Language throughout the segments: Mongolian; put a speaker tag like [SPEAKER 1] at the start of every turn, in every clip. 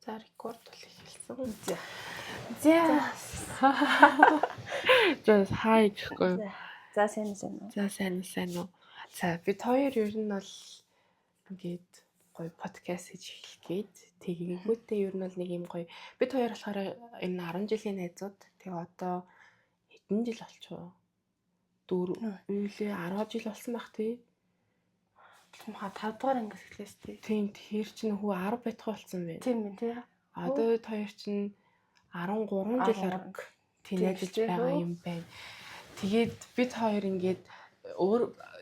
[SPEAKER 1] За, рекорд бол эхэлсэн.
[SPEAKER 2] За.
[SPEAKER 1] За. За, хай гэхгүй.
[SPEAKER 2] За, сайн уу, сайн уу.
[SPEAKER 1] За, сайн уу, сайн уу. За, бид хоёр ер нь бол ингээд гоё подкаст хийж эхлэх гээд, тэгэнгүүтээ ер нь бол нэг юм гоё. Бид хоёр болохоор энэ 10 жилийн найзууд. Тэгээ одоо хэдэн жил болчихоо? 4 үйлээ 10 жил болсон байх, тий.
[SPEAKER 2] Мха 5 дугаар ангиас эхлээс, тий.
[SPEAKER 1] Тийм, тэгэхээр чинь хүү 10 байтугай болсон байна.
[SPEAKER 2] Тийм ээ, тий.
[SPEAKER 1] Одоо бид хоёр чинь 13 жил орог тийм найзалж байгаа юм байна. Тэгээд бид хоёр ингээд өөр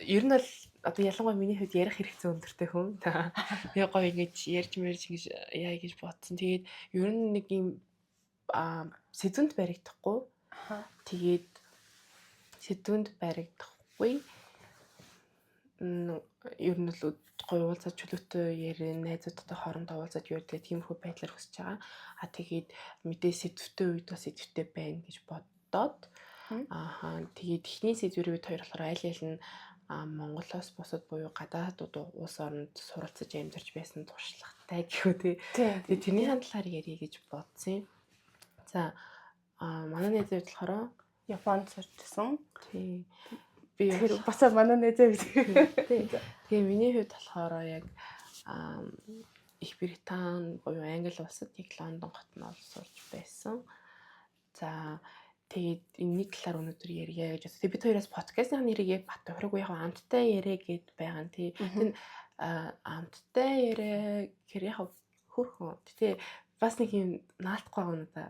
[SPEAKER 1] ер нь бол одоо ялангуяа миний хувьд ярих хэрэгцээ өндөртэй хүн. Тэгээ гоё ингэж ярьж мэрж ингэж яа гэж бодсон. Тэгээд ер нь нэг юм сэдвэнд баригдахгүй. Тэгээд сэдвэнд баригдахгүй. Ер нь бол гоё уулзаад чөлөөтэй ярина, найзуудтай хоорондоо уулзаад юу гэдэг тиймэрхүү байдлаар хүсэж байгаа. А тэгээд мэдээ сэдвтэй үед бас сэдвтэй байна гэж боддоод, ааха, тэгээд эхний сэдвэр бид хоёр болохоор аль аль нь Монголоос бусад буюу гадаад улс оронд суралцаж амьдарч байсан туршлагатай гэхүү, тий. Тэгээд тэрний талаар ярья гэж бодсон юм. За, манай найзууд болохоор
[SPEAKER 2] Японд сурчсан.
[SPEAKER 1] Тий.
[SPEAKER 2] Би тэгэхээр бас манай найзаа гэж.
[SPEAKER 1] Тий. Тэгээ миний хувьд болохоор яг Их Британи буюу Англи улсад, яг Лондон хотод нь ол сурч байсан. За, тэгээд энэний талаар өнөөдөр ярья гэж бодсон. Тэгээд бид хоёроос подкастын нэрийг яг бат тохироогүй, яг амттай яриа гэд байгаа нь, тий. Тэр амттай яриа гэхэр яг хөөрхөн. Гэтэ бас нэг юм наалтахгүй байгаа надаа.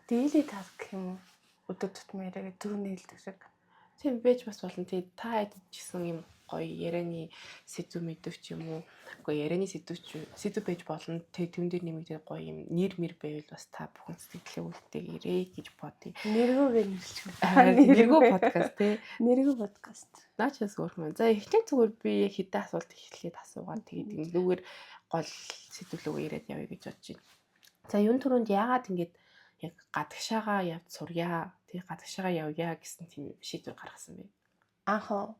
[SPEAKER 2] Daily task гэх юм уу? Өдөр тутмын яриа гэх түрүүний хэлдэг шиг.
[SPEAKER 1] Тийм байж бас болно. Тэгээд та хэд ч гэсэн юм гоё ярианы сэдв мэдв ч юм уу. Үгүй, ярианы сэдв ч сэдв байж болно. Тэгээд түн дээр нэмэгдээд гоё юм нэр мэр байвал бас та бүхэн сэтгэлээ үлдээгээрэй гэж бодъё.
[SPEAKER 2] Нэргүүгээ нэрлэх.
[SPEAKER 1] Нэргүү подкаст, тий.
[SPEAKER 2] Нэргүү подкаст.
[SPEAKER 1] Наа ч бас өөр юм. За, эхлээд зүгээр би яг хэдэн асуулт эхлээд асуугаад, тэгээд энэгээр гол сэдвлүүгээ яриад явъя гэж бодож байна. За, юун түрүүнд яагаад ингэж яг гадагшаага явж сурья, тий, гадагшаага явъя гэсэн тийм шийдвэр гаргасан бэ?
[SPEAKER 2] Анх уу?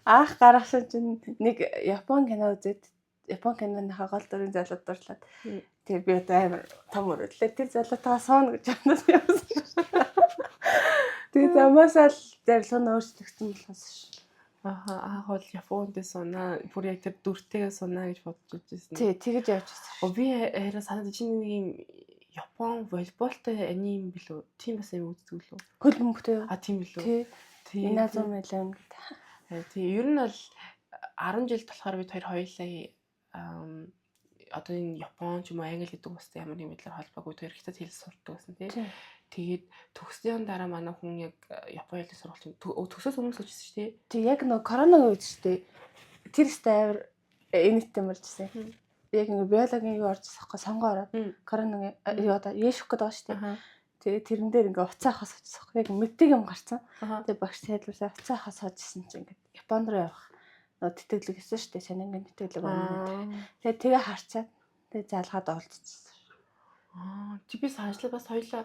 [SPEAKER 2] Анх гаргасан чинь нэг Япон кино үзээд, Япон киноныхаа гол дүрийн залууд дурлаад, тэгээ би одоо амар том өрөдлөө, тэр залуутайгаа сууна гэж бодсон явсан шүү. Тэгээ замаасаа л зорилго нь өөрчлөгдсөн болохоос ш.
[SPEAKER 1] Аха, анх бол Японд сунаа, бүр яг тэр дүртэйгээ сунаа гэж бодож ирсэн.
[SPEAKER 2] Тий, тэгэж явж ирсэн
[SPEAKER 1] шүү. Би харин санаад чинь нэг юм Япон волейболтой аним билүү? Тийм бас юм үздэг лүү?
[SPEAKER 2] Хөл бөмбөгтэй юу?
[SPEAKER 1] А, тийм билүү?
[SPEAKER 2] Тий.
[SPEAKER 1] Тийм.
[SPEAKER 2] Inazuma Eleven гэдэг.
[SPEAKER 1] Тий, ер нь бол 10 жилд болохоор бид хоёр хоёулаа одоо энэ Япон ч юм уу Англи гэдэг устай ямар нэгэн байдлаар холбоогүй тэр хятад хэл сурдаг гэсэн, тий. Тэгээд төгссөний дараа манай хүн яг Япон хэлний сургалт төгсөөс өмнө сууж ирсэн шүү, тий.
[SPEAKER 2] Тий, яг нөгөө коронагийн үед шүү дээ. Тэр өстэй амар инээдтэй болж ирсэн. Яг ингээ биологийн юу орж ирсэн байхгүй, сонгоо ороод коронагийн юу одоо яших гээд байгаа шүү дээ. Тэгээ тэрэн дээр ингээ уцаа хас очсон байхгүй. Яг мэддэг юм гарцсан. Тэгээ багш тайлбарлаа, уцаа хас очсон чинь ингээ Японд руу явах нөгөө тэтгэлэг гэсэн шүү дээ. Сонингийн тэтгэлэг байна. Тэгээ тэгээ харчаад тэгээ залгаад олцсон.
[SPEAKER 1] Аа, чи би санчлаа бас хоёлаа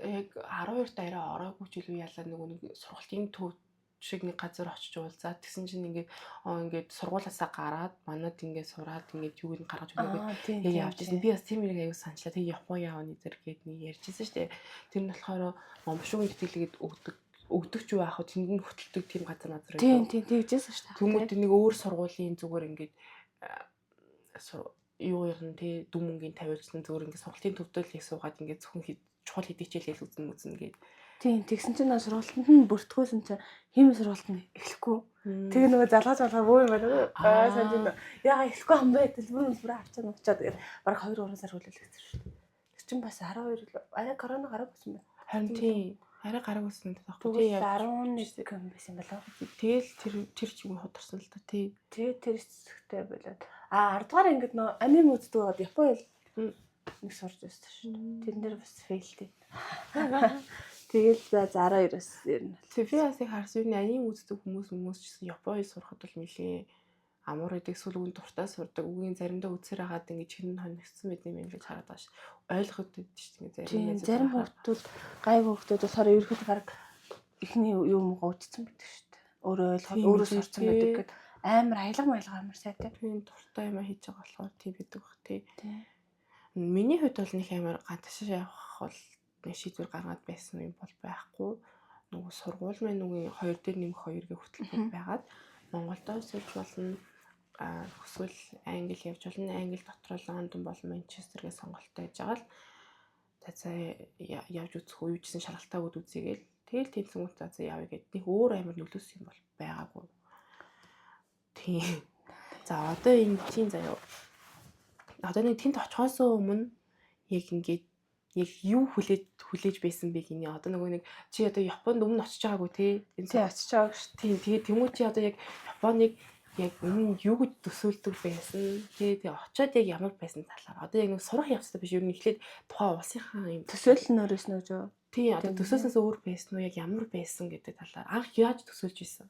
[SPEAKER 1] яг 12-т арай ороогүй ч илүү ялаа нөгөө нэг сургалтын төв шиг нэг газар очиж уулзаад, тэгсэн чинь ингээд ингээд сургуулаасаа гараад манад ингээд сураад ингээд юуг нь гаргаж өгнө гээд яг явж ирсэн. Би бас тийм нэг аягүй санчлаа. Тэг Япон явна зэрэг гээд нэг ярьжсэн шүү дээ. Тэр нь болохоор момшуугийн тэтгэлгээд өгдөг ч юу аах вэ? Тэнд нь хөтэлдэг тийм газар мазар.
[SPEAKER 2] Тийм, тийм, тэгжсэн шүү дээ.
[SPEAKER 1] Тэнгүүд нэг өөр сургуулийн зүгээр ингээд юу юм те дүн мөнгөний тавиулсан зүгээр ингээд сургалтын төвдөл их суугаад ингээд зөвхөн чухал хэдий хичээл үзнэ мүзнэ гээд.
[SPEAKER 2] Тийм, тэгсэн чинь нөө сургалтанд нь бүртгүүлсэн чинь хими сургалт нь эхлэхгүй. Тэгээ нөгөө залгаж залгаа бөө юм байна. Аа, санаж байна. Яга эхлэхгүй юм бэ? Төлбөр мөлбөр авчаад авчаад тэгээд бараг 2 3 сар хүлээлгэсэн шүү дээ. Тэр чинь бас 12 арай корона гараг байсан байна.
[SPEAKER 1] Харин тийм. Арай гараг байсан гэдэг
[SPEAKER 2] байхгүй. Тийм, 11 юм байсан болов.
[SPEAKER 1] Тэгэл тэр тэр чиг хударсан л та, тий.
[SPEAKER 2] Тэгээ тэр хэсэгтэй болоод. А 10 дугаар ангид нөө аним үздэг байгаад Япон хэл нэг сурч байсан шүү дээ. Тэрэн дээр бас фейлтэй. Тэгэл за 12-оос ер нь.
[SPEAKER 1] Би бас яг харсан, юу аним үздэг хүмүүс ч гэсэн Япон хэл сурахад бол нэлээ амар байдаг, эсвэл үн дуртай сурдаг. Үгийн заримдаа үзсээр хагаад ингэж хэн хоногдсон байт юм гэж хараад байгаа ш. Ойлгоод байдаг шүү дээ
[SPEAKER 2] зарим. Зарим хүүхдүүд, гайгүй хүүхдүүд болохоор ерөөхдөө баг эхний юм муугаа үтцсэн байдаг шүү дээ. Өөрөө ойлгоод өөрөө сурцсан байдаг гэд. Амар аялга маялга амар сайтай.
[SPEAKER 1] Тийм дуртай юм хийж байгаа болохоор тийм байдаг бах тий.
[SPEAKER 2] Тий.
[SPEAKER 1] Миний хувьд бол нэг амар гадаашаа явах бол нэг шийдвэр гаргаад байсан юм бол байхгүй. Нөгөө сургууль маань нүгийн 2 дээр нэмэх 2 гэх хөтөлбөр байгаад Монголдоо сурч болно. Хүсвэл Англи явж болно. Англи дотор Лондон болон Манчестер гэх сонголттой байж байгаа л за явж үзэх үү юу гэсэн шалгалтаагүйд үзьгээл тэгэл тэнцэнгүүт за явъя гэд нэг өөр амар нөлөөсөн юм бол байгаагүй. Тийм. За одоо энэ чинь заяа. Одоо нэг тэнд очихоос өмнө яг ингээд яг юу хүлээж байсан бэ гинэ. Одоо нөгөө нэг чи одоо Японд өмнө очиж байгаагүй те.
[SPEAKER 2] Энэ тий очиж байгааг шүү.
[SPEAKER 1] Тийм тэгээ тэмүүл чи одоо яг Японыг яг өмнө юу гэж төсөөлдөг байсан тий. Тэгээ очиод яг ямар байсан талаар. Одоо яг нэг сурах явцдаа биш ер нь эхлээд тухайн улсынхаа юм
[SPEAKER 2] төсөөлөл нь өөрөөс нь үү?
[SPEAKER 1] Тий одоо төсөөснөөс өөр байсан уу яг ямар байсан гэдэг талаар анх яаж төсөөлж исэн?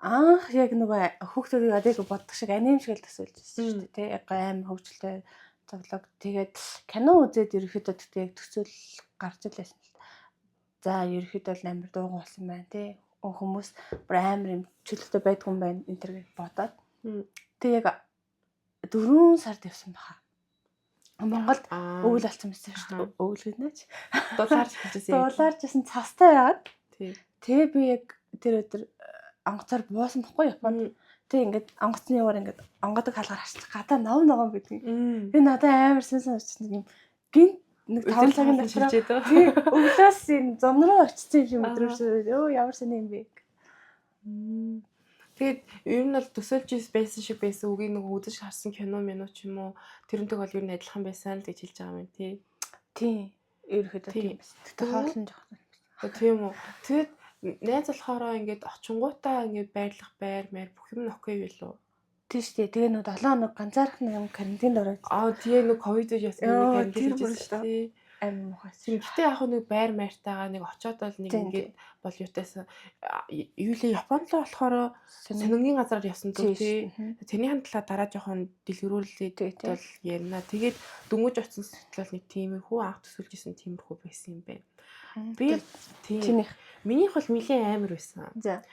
[SPEAKER 2] Анх яг нөгөө хүүхдүүдийг одоо яг боддог шиг аним шиг л төсөөлж ирсэн шүү дээ тий. Яг амар хөгжилтэй зовлог. Тэгээд кино үзээд ерөөхдөө тэгтээ яг төсөөл гарч ил байсан л. За ерөөхдөө л амар дууган болсон байна тий. Хүмүүс бүр амар юм чөлөөтэй байдгүй юм байна энэ төр гэж бодоод. Тэг яг 4 сард явсан баха. Монголд өвөл болсон байсан шүү дээ. Өвөл гэнэ ч.
[SPEAKER 1] Дулаарч эхэлжсэн.
[SPEAKER 2] Дулаарч исэн цастай байгаад. Тэгээ би яг тэр өдөр онгоцоор буусан бохгүй Японд. Тэг ингээд онгоцны юугаар ингээд онгодог хаалгаар харчих гадаа ном ногоон байдаг. Би надад амар сэн санагдсан юм. Гинт нэг 5 цагийн дотор тий өглөөс юм зам руу очсон юм шиг мэдрэмж. Өө ямар сони юм бэ.
[SPEAKER 1] Тэгээд ер нь бол төсөөлж байсан шиг байсан үгийг нөгөө үзэж харсан кино минь ч юм уу тэрнтэй бол ер нь адилхан байсан л гэж хэлж байгаа юм тий.
[SPEAKER 2] Тий. Ерөөхдөө тийм байсан. Тэгтээ хоолн жоохон
[SPEAKER 1] байсан. Тийм үү. Тэгээд найз болохоор ингээд очингуудаа ингээд байрлах байр маяр бүх юм окей билүү?
[SPEAKER 2] Тийм шүү дээ. Тэгээ нөө 7 хоног ганцаархан юм карантинд ороод.
[SPEAKER 1] Аа тэгээ нөө ковид яасан нэг карантин хийжсэн шүү дээ.
[SPEAKER 2] Амар муухай.
[SPEAKER 1] Гэтэ яг нэг байр маяртайгаа нэг очиод бол нэг ингээд бол юутайсан юу лээ Японд л болохоор сонингийн газараар явсан зүг тий. Тэрний талаар дараа жоохон дэлгэрүүлээд бол ярина. Тэгээд дөнгөж очсон сэтгэл бол нэг тиймэрхүү анх төсөөлж исэн тиймэрхүү байсан юм байна. Би тийм. Минийх бол нэлээд амар байсан.
[SPEAKER 2] За.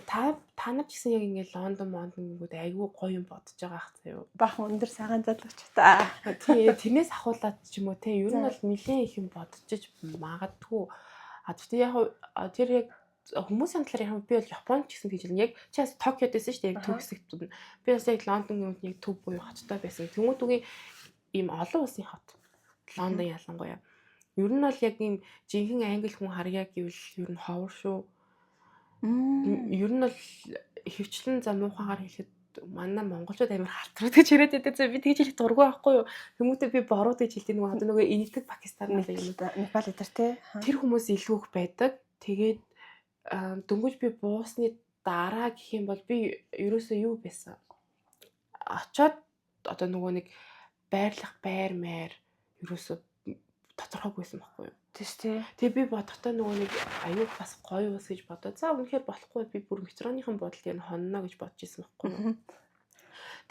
[SPEAKER 1] Та нар ч гэсэн яг ингээд Лондон, Мондон гингүүд айгүй гоё юм бодож байгаа ах заяа.
[SPEAKER 2] Бахан өндөр цагаан залууч та.
[SPEAKER 1] Тий, тэрнээс ахуулаад ч юм уу те. Ер нь бол нэлээд их юм бодчихж магадгүй. А тэгтээ яг тэр яг хүмүүсийн талаар яг би бол Японд ч гэсэн тэгж хэлнэ. Яг чи бас Токиод байсан шүү дээ. Яг төв хэсэгт. Би бас яг Лондон гингүүд нэг төв буюу хоттой байсан. Тэнгүүд үгийн ийм олон улсын хот. Лондон ялангуяа. Ер нь бол яг ийм жинхэнэ англи хүн харъя гэвэл ер нь ховор шүү. Ер нь бол хөвчлэн за муухайгаар хэлэхэд манай монголчууд амар халтраад гэж яриад байдаг. За би тэгж хэлэх дургүй байхгүй юу? Хүмүүстээ би борууд гэж хэлдэг нөгөө одоо нөгөө энэтхэг Пакистан юм.
[SPEAKER 2] Непал эдэр те.
[SPEAKER 1] Тэр хүмүүс илүү их байдаг. Тэгээд дөнгөж би буусны дараа гэх юм бол би ерөөсөө юу байсан? Очоод одоо нөгөө нэг байрлах байр маяр ерөөсөө тодорхойгүй байсан байхгүй юу?
[SPEAKER 2] Тийш тий.
[SPEAKER 1] Тэгээ би бодохдоо нөгөө нэг аюу бас гоё ус гэж бодоо. За үнэхээр болохгүй би бүр метроныхан буудал дээр нь хонно гэж бодож исэн байхгүй юу?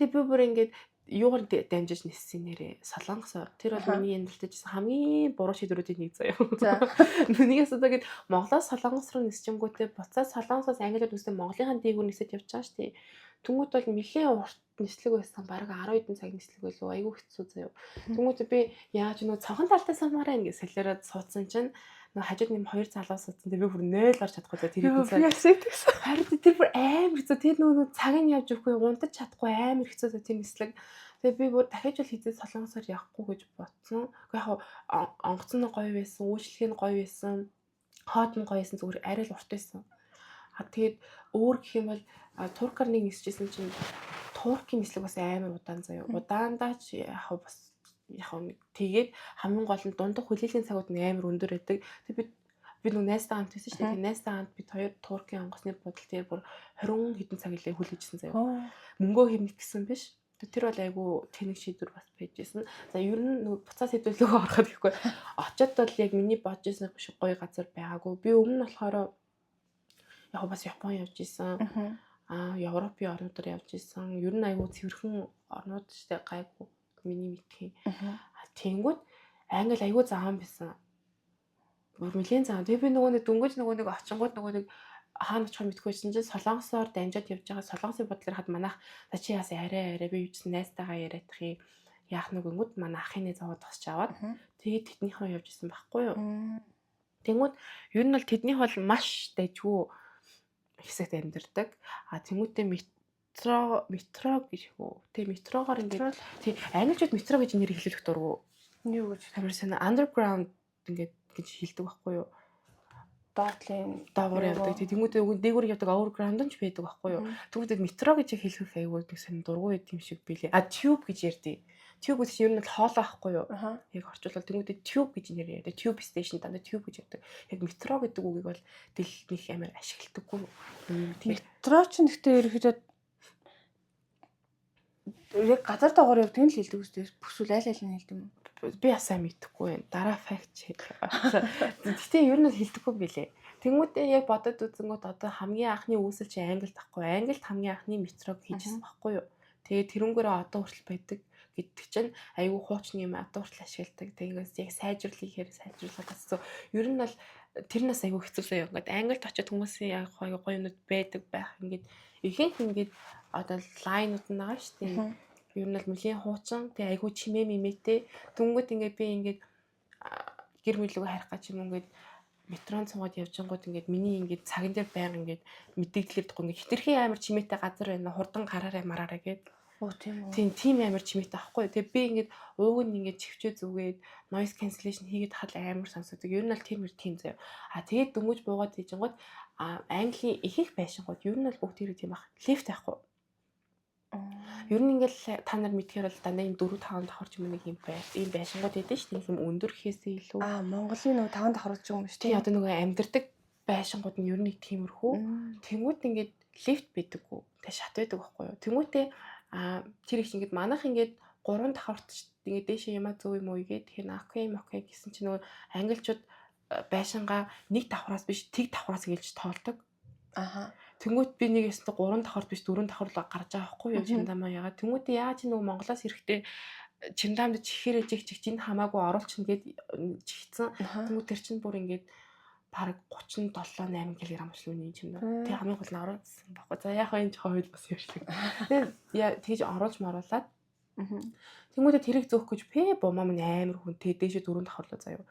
[SPEAKER 1] Тэгээ би бүр ингээд юугаар дамжиж ниссэн нэрээ Солонгосоор. Тэр бол миний амьдралд хийсэн хамгийн буруу шийдвэрүүдийн нэг заяа.
[SPEAKER 2] За.
[SPEAKER 1] Нүнийг асуудаг гээд Монголоос Солонгос руу нисчингүүтээ буцаад Солонгосоос Англиар үстэй Монголынхаа дээгүүр нисэж явж байгаа шүү дээ. Тэнгүүт бол нэлээд урт нислэг байсан. Бараг 10 хэдэн цаг нислэг байлуу. Айгүй хэцүү заяа. Тэнгүүт би яаж нөө цонхон талтай сумаараа ингэ солиороод суудсан чинь нөө хажууд нэм хоёр залуу суудсан. Тэгээ би бүр 0 орч чадахгүй заяа. Тэр хэдэн
[SPEAKER 2] цаг. Тэгсэн.
[SPEAKER 1] Харин тэр бүр амар хэцүү. Тэр нөө цаг нь явж өгөхгүй унтаж чадахгүй амар хэцүү заяа тэр нислэг. Тэгээ би бүр дахиж бол хизээ Солонгосоор явахгүй гэж бодсон. Гэхдээ яг онгоц нь гоё байсан, үйлчлэг нь гоё байсан, хоод нь гоё байсан, зүгээр арай л урт байсан. А тэгээд өөр гэх юм бол Туркаар нэг нисчихсэн чинь Туркийн нислэг бас амар удаан заяа. Удаандаа ч яг бас яг тэгээд хамгийн гол нь дундах хүлээлийн цагууд нь амар өндөр байдаг. Тэгээд би нүг найзтайгаа хамт байсан шүү дээ. Тэгээд найзтайгаа хамт бид хоёр Туркийн онгоцны буудал дээр бүр 20 хэдэн цаг илээ хүлээжсэн заяа. Мөнгөө хэмнэх гэсэн биш. Тэр бол айгүй тэнэг шийдвэр бас байж исэн. За ер нь нөгөө буцаа сэдвэлөөгөө ороход гэхгүй. Очоод бол яг миний бодож исэн шиг гоё газар байгаагүй. Би өмнө нь болохоор яг бас Япон явж исэн. Аа Европын орнуудаар явж исэн. Ер нь айгүй цэвэрхэн орнууд штэ гайгүй миний мэдхийн. Тэнгүүд англи айгүй заан байсан. Бүр нэлээд заан. Тэгээ би нөгөө нэг дөнгөж нөгөө нэг очингууд нөгөө нэг Хаана очихоо мэдэхгүй байсан чинь Солонгосоор дамжаад явж байгаа Солонгосын бодлоор хад манайх за чи яасан арай арай би юусэн найзтайгаа яриадах юм яах нүг гингүүд манай ахын найз аваад тосч аваад тэгээд тэднийх рүү явж исэн байхгүй юу. Тэнгүүд ер нь бол тэднийх бол маш дайжгүй хэсэгт амьдардаг. А тэнгүүтээ метро метро гэж хөө. Тэг метрогоор ингээд тий англичууд метро гэж нэр хэлэх дургу.
[SPEAKER 2] Юу гэж
[SPEAKER 1] амар сайн underground ингээд гэж хэлдэг байхгүй юу?
[SPEAKER 2] Доотлын
[SPEAKER 1] доогуур явдаг. Тэнгүүтээ дээгүүр явдаг overground нь ч байдаг байхгүй юу? Тэгвэл метро гэж хэлэх айгүй нэг сонь дургу байд юм шиг билээ. А tube гэж ярьдیں۔ Tube гэж ер нь бол хоолой байхгүй юу? Яг орчуулбал тэнгүүтээ tube гэж нэр ярьдаг. Tube station дандаа tube гэж ярьдаг. Яг метро гэдэг үгийг бол дэл нэг амар ашигладаггүй.
[SPEAKER 2] Метро ч нэгтээ ерөөхдөө яг газар доогоор явдаг нь л хэлдэг үстэй. Бүсүүл аль аль нь хэлдэг юм.
[SPEAKER 1] Би бас сайн мэдэхгүй байна. Дараа fact check. Гэтэ ер нь хэлдэггүй билээ. Тэнгүүтээ яг бодод үзэнгүүт одоо хамгийн анхны үүсэл чи Англид байхгүй. Англид хамгийн анхны метрог хийжсэн байхгүй юу? Тэгээд тэрнгээрээ одоо хүртэл байдаг гэдэг чинь айгүй хуучны юм одоо хүртэл ашигладаг. Тэгэнгээс яг сайжруулах ихээр сайжруулах гэсэн. Ер нь бол тэр нас айгүй хэцүү заяа. Ингээд Англид очиод хүмүүсийн яг гоё гоё юмнууд байдаг байх. Ингээд ихэнх ингээд одоо line ууд нь байгаа шүү дээ. Ер нь бол нэлийн хуучин. Тэгээ айгүй чимээ мимээтэй. Тэнгүүд ингээд би ингээд гэр бүлүүгээ харих гэж юм ингээд метрон цугаад явжингууд ингээд миний ингээд цаган дээр байнга ингээд мэдэгдлэр дахгүй ингээд хитрхи амар чимээтэй газар байна, хурдан гараарай мараарай гэд.
[SPEAKER 2] Оо, тийм үү.
[SPEAKER 1] Тийм, тийм амар чимээтэй аахгүй. Тэгээ би ингээд ууг нь ингээд чивчээ зүгээд noise cancellation хийгээд хал амар сонсогддог. Ер нь бол тэр мэр тийм заяа. А тэгээд дөнгөж буугаад ийжингууд а Английн их их байшингууд ер нь бол бүгд тэр тийм ах. Лифт байхгүй. Ер нь ингээл та нар мэдхээр бол дандаа ийм 4 5 давхар ч юм уу нэг юм бай. Ийм байшингууд байдаг шүү дээ. Ийм өндөр гэхээсээ илүү.
[SPEAKER 2] Аа, Монголын нөгөө 5 давхар ч юм шүү
[SPEAKER 1] дээ. Одоо нөгөө амьдардаг байшингууд нь ер нь тиймэрхүү. Тэнгүүд ингээд лифт байдаггүй. Тэг шат байдаг байхгүй юу. Тэнгүүтээ тэр их ингээд манайх ингээд 3 давхарт ингээд дээшээ юмаа зөө юм уу игээд тэгэхээр okay okay гэсэн чинь нөгөө англичууд байшингаа нэг давхраас биш тэг давхраас гэлж тоолдог. Тэнгүүт би нэг ястай 3 давхарт биш 4 давхар л гарч байгаа байхгүй юу чимдамаа ягаад. Тэнгүүт яаж нөгөө Монголоос ирэхдээ чимдаамд чихээрээ жиг чиг чинь хамаагүй оруулчихна гэд чихсэн. Тэнгүүт тэр чинь бүр ингээд бараг 37 8 кг болчихлоо үний чимдаа. Тэг хамгийн гол нь оруулсан байхгүй. За яг энэ жоохон хөл бас ярьдаг. Тэгээд яа тэгж оруулж маруулаад. Тэнгүүтээ тэрийг зөөх гэж пэ бумаа минь амар хүн тэ дээшээ 4 давхарлаа заяа.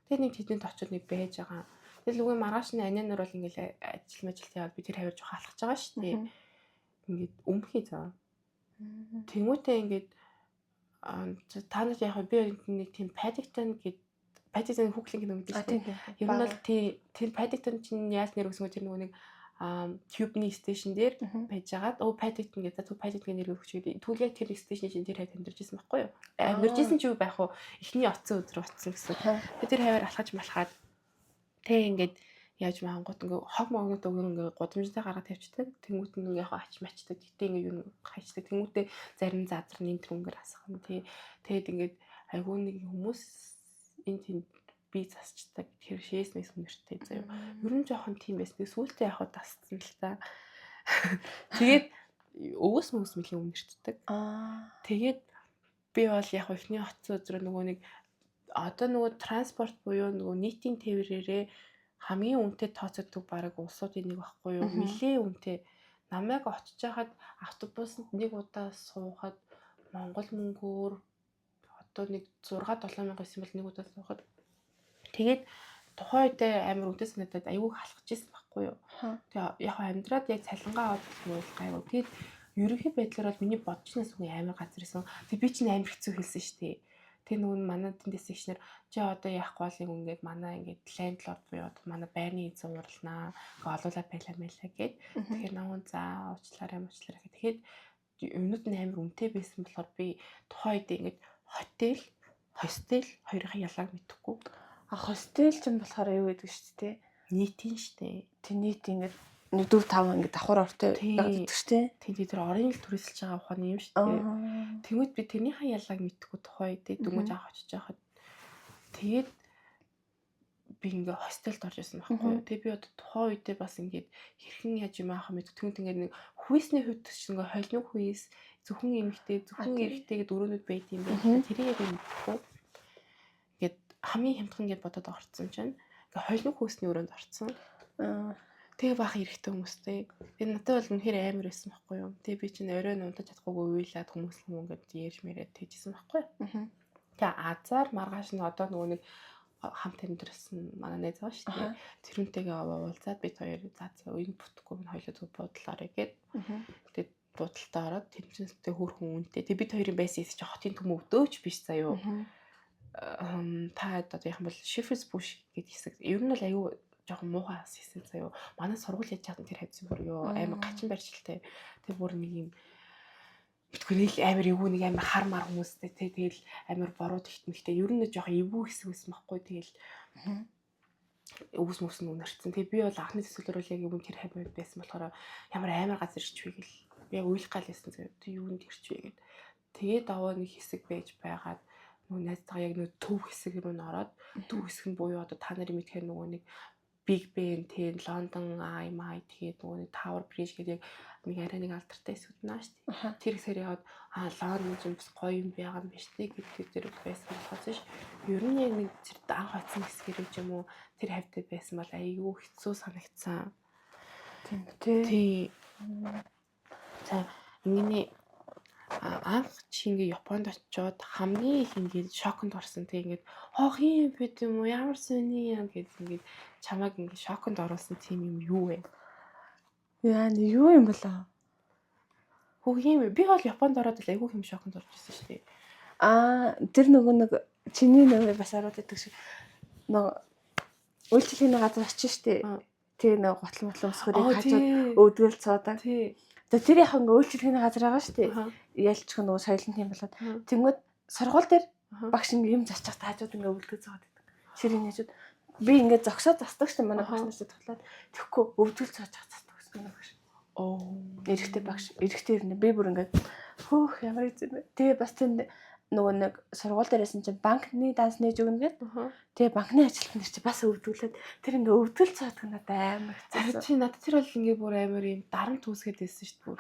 [SPEAKER 1] Тэгээд нэг тэдэнд очиод нэг байж байгаа. Тэгэл үгүй маргааш нь анианаар бол ингээл ажил мажилт яваад би тэр хавар жоох алхаж байгаа шүү дээ. Ингээд өмхий заа. Тэнгүүтээ ингээд та нар яг би нэг тийм Paddington гэд Paddington хүүхлийн кино гэдэг шүү дээ. Ер нь бол тэр Paddington чинь яаж нэр өгсөн вэ? Тэр нөгөө нэг Tube-ний station дээр байж байгаад өө Paddington гэдэг за Paddington нэр өгч гэдэг. Тэгвэл яг тэр station чинь тэр хавьд амьдарч исэн байхгүй юу? Амьдарч исэн ч юу байх вэ? Эхний оцсон өдөр оцсон гэсэн. Тэгээ тэр хаваар алхаж малхаад тэг ингээд яаж мангууд ингээ хог могнууд өгөн ингээ гудамжтай гаргаад тавьчихдаг. Тэнгүүт нь яг ач мачдаг. Гэтэ ингээ юу хайчдаг. Тэнгүүтээ зарим задарны энэ тэрнгээр асгах тий. Тэгэд ингээд айгүй нэг хүмүүс энэ тэнд би засчдаг. Тэр шээс мэс үнэртэй заяа. Ер нь жоохон тийм байсан. Тэгээ сүүлдээ яг хаа дасцсан л та. Тэгээд өвөөс мөс мөлийн үнэртдэг. Тэгээд би бол яг эхний оцсон өдрөө нөгөө нэг одоо нөгөө транспорт буюу нөгөө нийтийн тээврээрээ хамгийн үнэтэй тооцогддог бараг улсуудын нэг байхгүй юу? Нилээ үнэтэй. Намайг очиж хахад автобусанд нэг удаа суухад Монгол мөнгөөр одоо нэг 6 7 мянга байсан бол нэг удаа суухад тэгээд тухайн үедээ амар үнэтэй санагдаад айгүй халахж ирсэн байхгүй юу. Тэгээ яг амьдраад яг цалингаа аваад бол гайгүй. Тэгээд ерөнхий байдлаар бол миний бодчихноос үгүй амар газар исэн. Тэг би чинь амар хэцүү хэлсэн шүү дээ. Тэр нөгөө нь манай тэндээс ихнэр чи одоо яахгүй бол ингээд манай ингээд landlord буюу манай байрны эзэн уурлнаа. Ингээ олуулаад байлаа мэлээ гэд. Тэгэхээр намун за уучлаарай муучлаарай гэх. Тэгэхээр юмнууд нь амар үнэтэй байсан болохоор би тухайн үед ингээд hotel, hostel хоёрын ялгааг мэдэхгүй.
[SPEAKER 2] А hostel ч юм болохоор юу гэдэг шүү дээ.
[SPEAKER 1] Нийтийн шүү дээ.
[SPEAKER 2] Тэг нийт ингээд 1 4 5 ингээд давхар ортой гэдэг шүү дээ.
[SPEAKER 1] Тийм, тэр орын л түрээсэлж байгаа ухааны юм шүү дээ. Тэнгүүд би тэрнийхээ ялгааг мэдэхгүй тухайн үед дөнгөж анх очиж байхад тэгээд би ингээ hostel д орж исэн байхгүй юу. Тэгээ би одоо тухайн үедээ бас ингээд хэрхэн яаж юм аахаа мэддэг. Тэнгүүд ингээд нэг хүйсний хувьд ч ингээ холимог хүйс, зөвхөн эмэгтэй, зөвхөн эрэгтэй гэдэг өрөөнүүд байд юм байна. Тэрийг яг мэдэхгүй. Ингээд хамгийн хямдхан гэж бодоод орцсон чинь ингээ холимог хүйсний өрөөнд орцсон. Тэгээ баах эрэгтэй хүмүүстэй. Тэгээ надад бол үнэхээр амар байсан байхгүй юу. Тэгээ би чинь оройн унтаж чадахгүйг уйлаад хүмүүс л ингээд ярьж мэрээд тэжсэн байхгүй юу. Тэгээ азар маргааш нь одоо нөгөө нэг хамт амьдэрсэн манай найз байгаа шүү дээ. Тэрүнтэйгээ уулзаад бид хоёр за за энэ бүтггүй минь хоёлоо зөв буудлаарэ гээд. Тэгээд буудалтаа ороод тэмцэнтэй хөөрхөн үнэтэй. Тэгээд бид хоёрын байсан хэсэг чинь хотын төмөн өвдөөч биш заяо. Та одоо яг юм бол Shepherd's Bush гэдэг хэсэг ер нь бол аюу жоохон муухай хэсэг заяо. Манай сургууль яаж чадсан тэр хавцсан бүр ёо амар гачин барьчлалтай. Тэр бүр нэг юм битггүй нэг амар эвгүй нэг амар хар мар хүмүүстэй тий тэгэл амар буруу тэгтмэгтэй ер нь жоохон эвгүй хэсэг байсан байхгүй тэгэл өвс мөс нь үнэрсэн. Тэгээ би бол анхны төсөөлөөр бол яг юм тэр хавьд байсан болохоор ямар амар газар ирч вэ гэл би яг уйлах гал байсан заяа. Тэг юунд ирч вэ гэд. Тэгээд даваа нэг хэсэг байж байгаад нөгөө найзтайгаа яг нөгөө төв хэсэг рүү н ороод төв хэсэг нь буюу одоо та нарын мэдхээр нөгөө нэг Big Ben, тэ London Eye, Май тэгээд нөгөө нэг Tower Bridge гэдэг яг нэг арай нэг алдартай хэсгүүд наа шүү дээ. Тэр хэсгээр яваад аа Лондон ч бас гоё юм байгаа юм биш үү гэдэг тэр байсан болохоос ш. Ер нь яг нэг тэр анх очсон хэсгэрээ ч юм уу тэр хавьтай байсан бол айгүй хэцүү санагдсан.
[SPEAKER 2] Тийм үү.
[SPEAKER 1] Тий. За ингэнэ анх чи ингээ Японд очиод хамгийн их ингээд шоконд орсон. Тэг ингээд хоох юм бэ юм уу? Ямар сони юм гэд ингээд чамайг ингээд шоконд оруулсан тийм юм юу вэ?
[SPEAKER 2] Яа, юу юм болоо?
[SPEAKER 1] Хөөх юм. Би бол Японд ороод л айгүй юм шоконд орж ирсэн шүү дээ.
[SPEAKER 2] Аа, тэр нөгөө нэг чиний нөгөө бас ороод идэг шиг нөгөө үйлчлэгийн газар очиж штэ. Тэгээ нөгөө гутал мотлон өсгөрийг хажууд өвдгөл цуудаг.
[SPEAKER 1] Тий.
[SPEAKER 2] За тэр яг ингээ үйлчлэгийн газар байгаа шүү дээ. Ялчх нөгөө соёлын тийм болоод тэнгүүд сургууль дээр багш ингээ юм зарчих таажууд ингээ өвдгөл цуугаад байдаг. Ширийн хажууд би ингээ зогсоод застдаг шүү дээ манай багш нартай тоглоод тэгэхгүй өвдгөл цууж застдаг гэсэн манай багш.
[SPEAKER 1] Оо.
[SPEAKER 2] Эрэгтэй багш, эрэгтэй ирнэ. Би бүр ингээ хөөх ямар хэцүү бэ. Тэгээ бас тэнд нөгөө нэг сургууль дээрсэн чинь банкны данс нээж өгнө гэд. Тэгээ банкны ажилтан нар чи бас өвдгүүлээд тэр ингээ өвдгөл цаадаг надад амар
[SPEAKER 1] хэцүү. Чи надад тэр бол ингээ бүр амар юм дарамт үүсгээд байсан шүү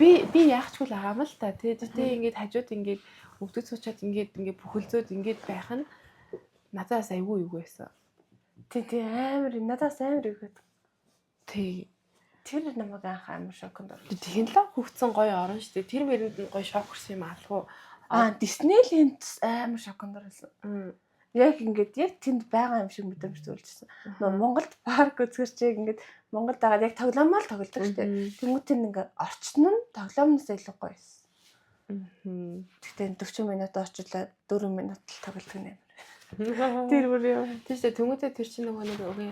[SPEAKER 1] дээ. Би яахчгүй л байгаа юм л та тий. Тэгээ ингээд хажууд ингээд өвдгөл суучаад ингээд ингээ бүхэлзөөд ингээд байх нь надаас айгүй юу байсан.
[SPEAKER 2] Тий, тий амар надаас амар юу гэдэг.
[SPEAKER 1] Тий.
[SPEAKER 2] Тэр намайг анх амар шоконд оруулсан.
[SPEAKER 1] Технологи хөгжсөн гоё орн шүү дээ. Тэр мэрэнд нь гоё шок өрсөн юм алхуу.
[SPEAKER 2] Аа, Диснейленд амар шоконд оруулсан. Яг ингээд яг тэнд байгаа юм шиг мэдрэмж төрүүлжсэн. Нөө Монголд парк үзгэр чи яг ингээд Монголд байгаа яг тоглоомоо л тоглодог шүү дээ. Тэнгүүт тэр ингээд орчин нь тоглоомноос илүү гоё байсан. Тэгтээ 40 минут орчлоо 4 минут л тоглодог юм.
[SPEAKER 1] Тэр бүр юм. Тийм шүү дээ. Тэнгүүтээ тэр чинь нөгөө нэг үгүй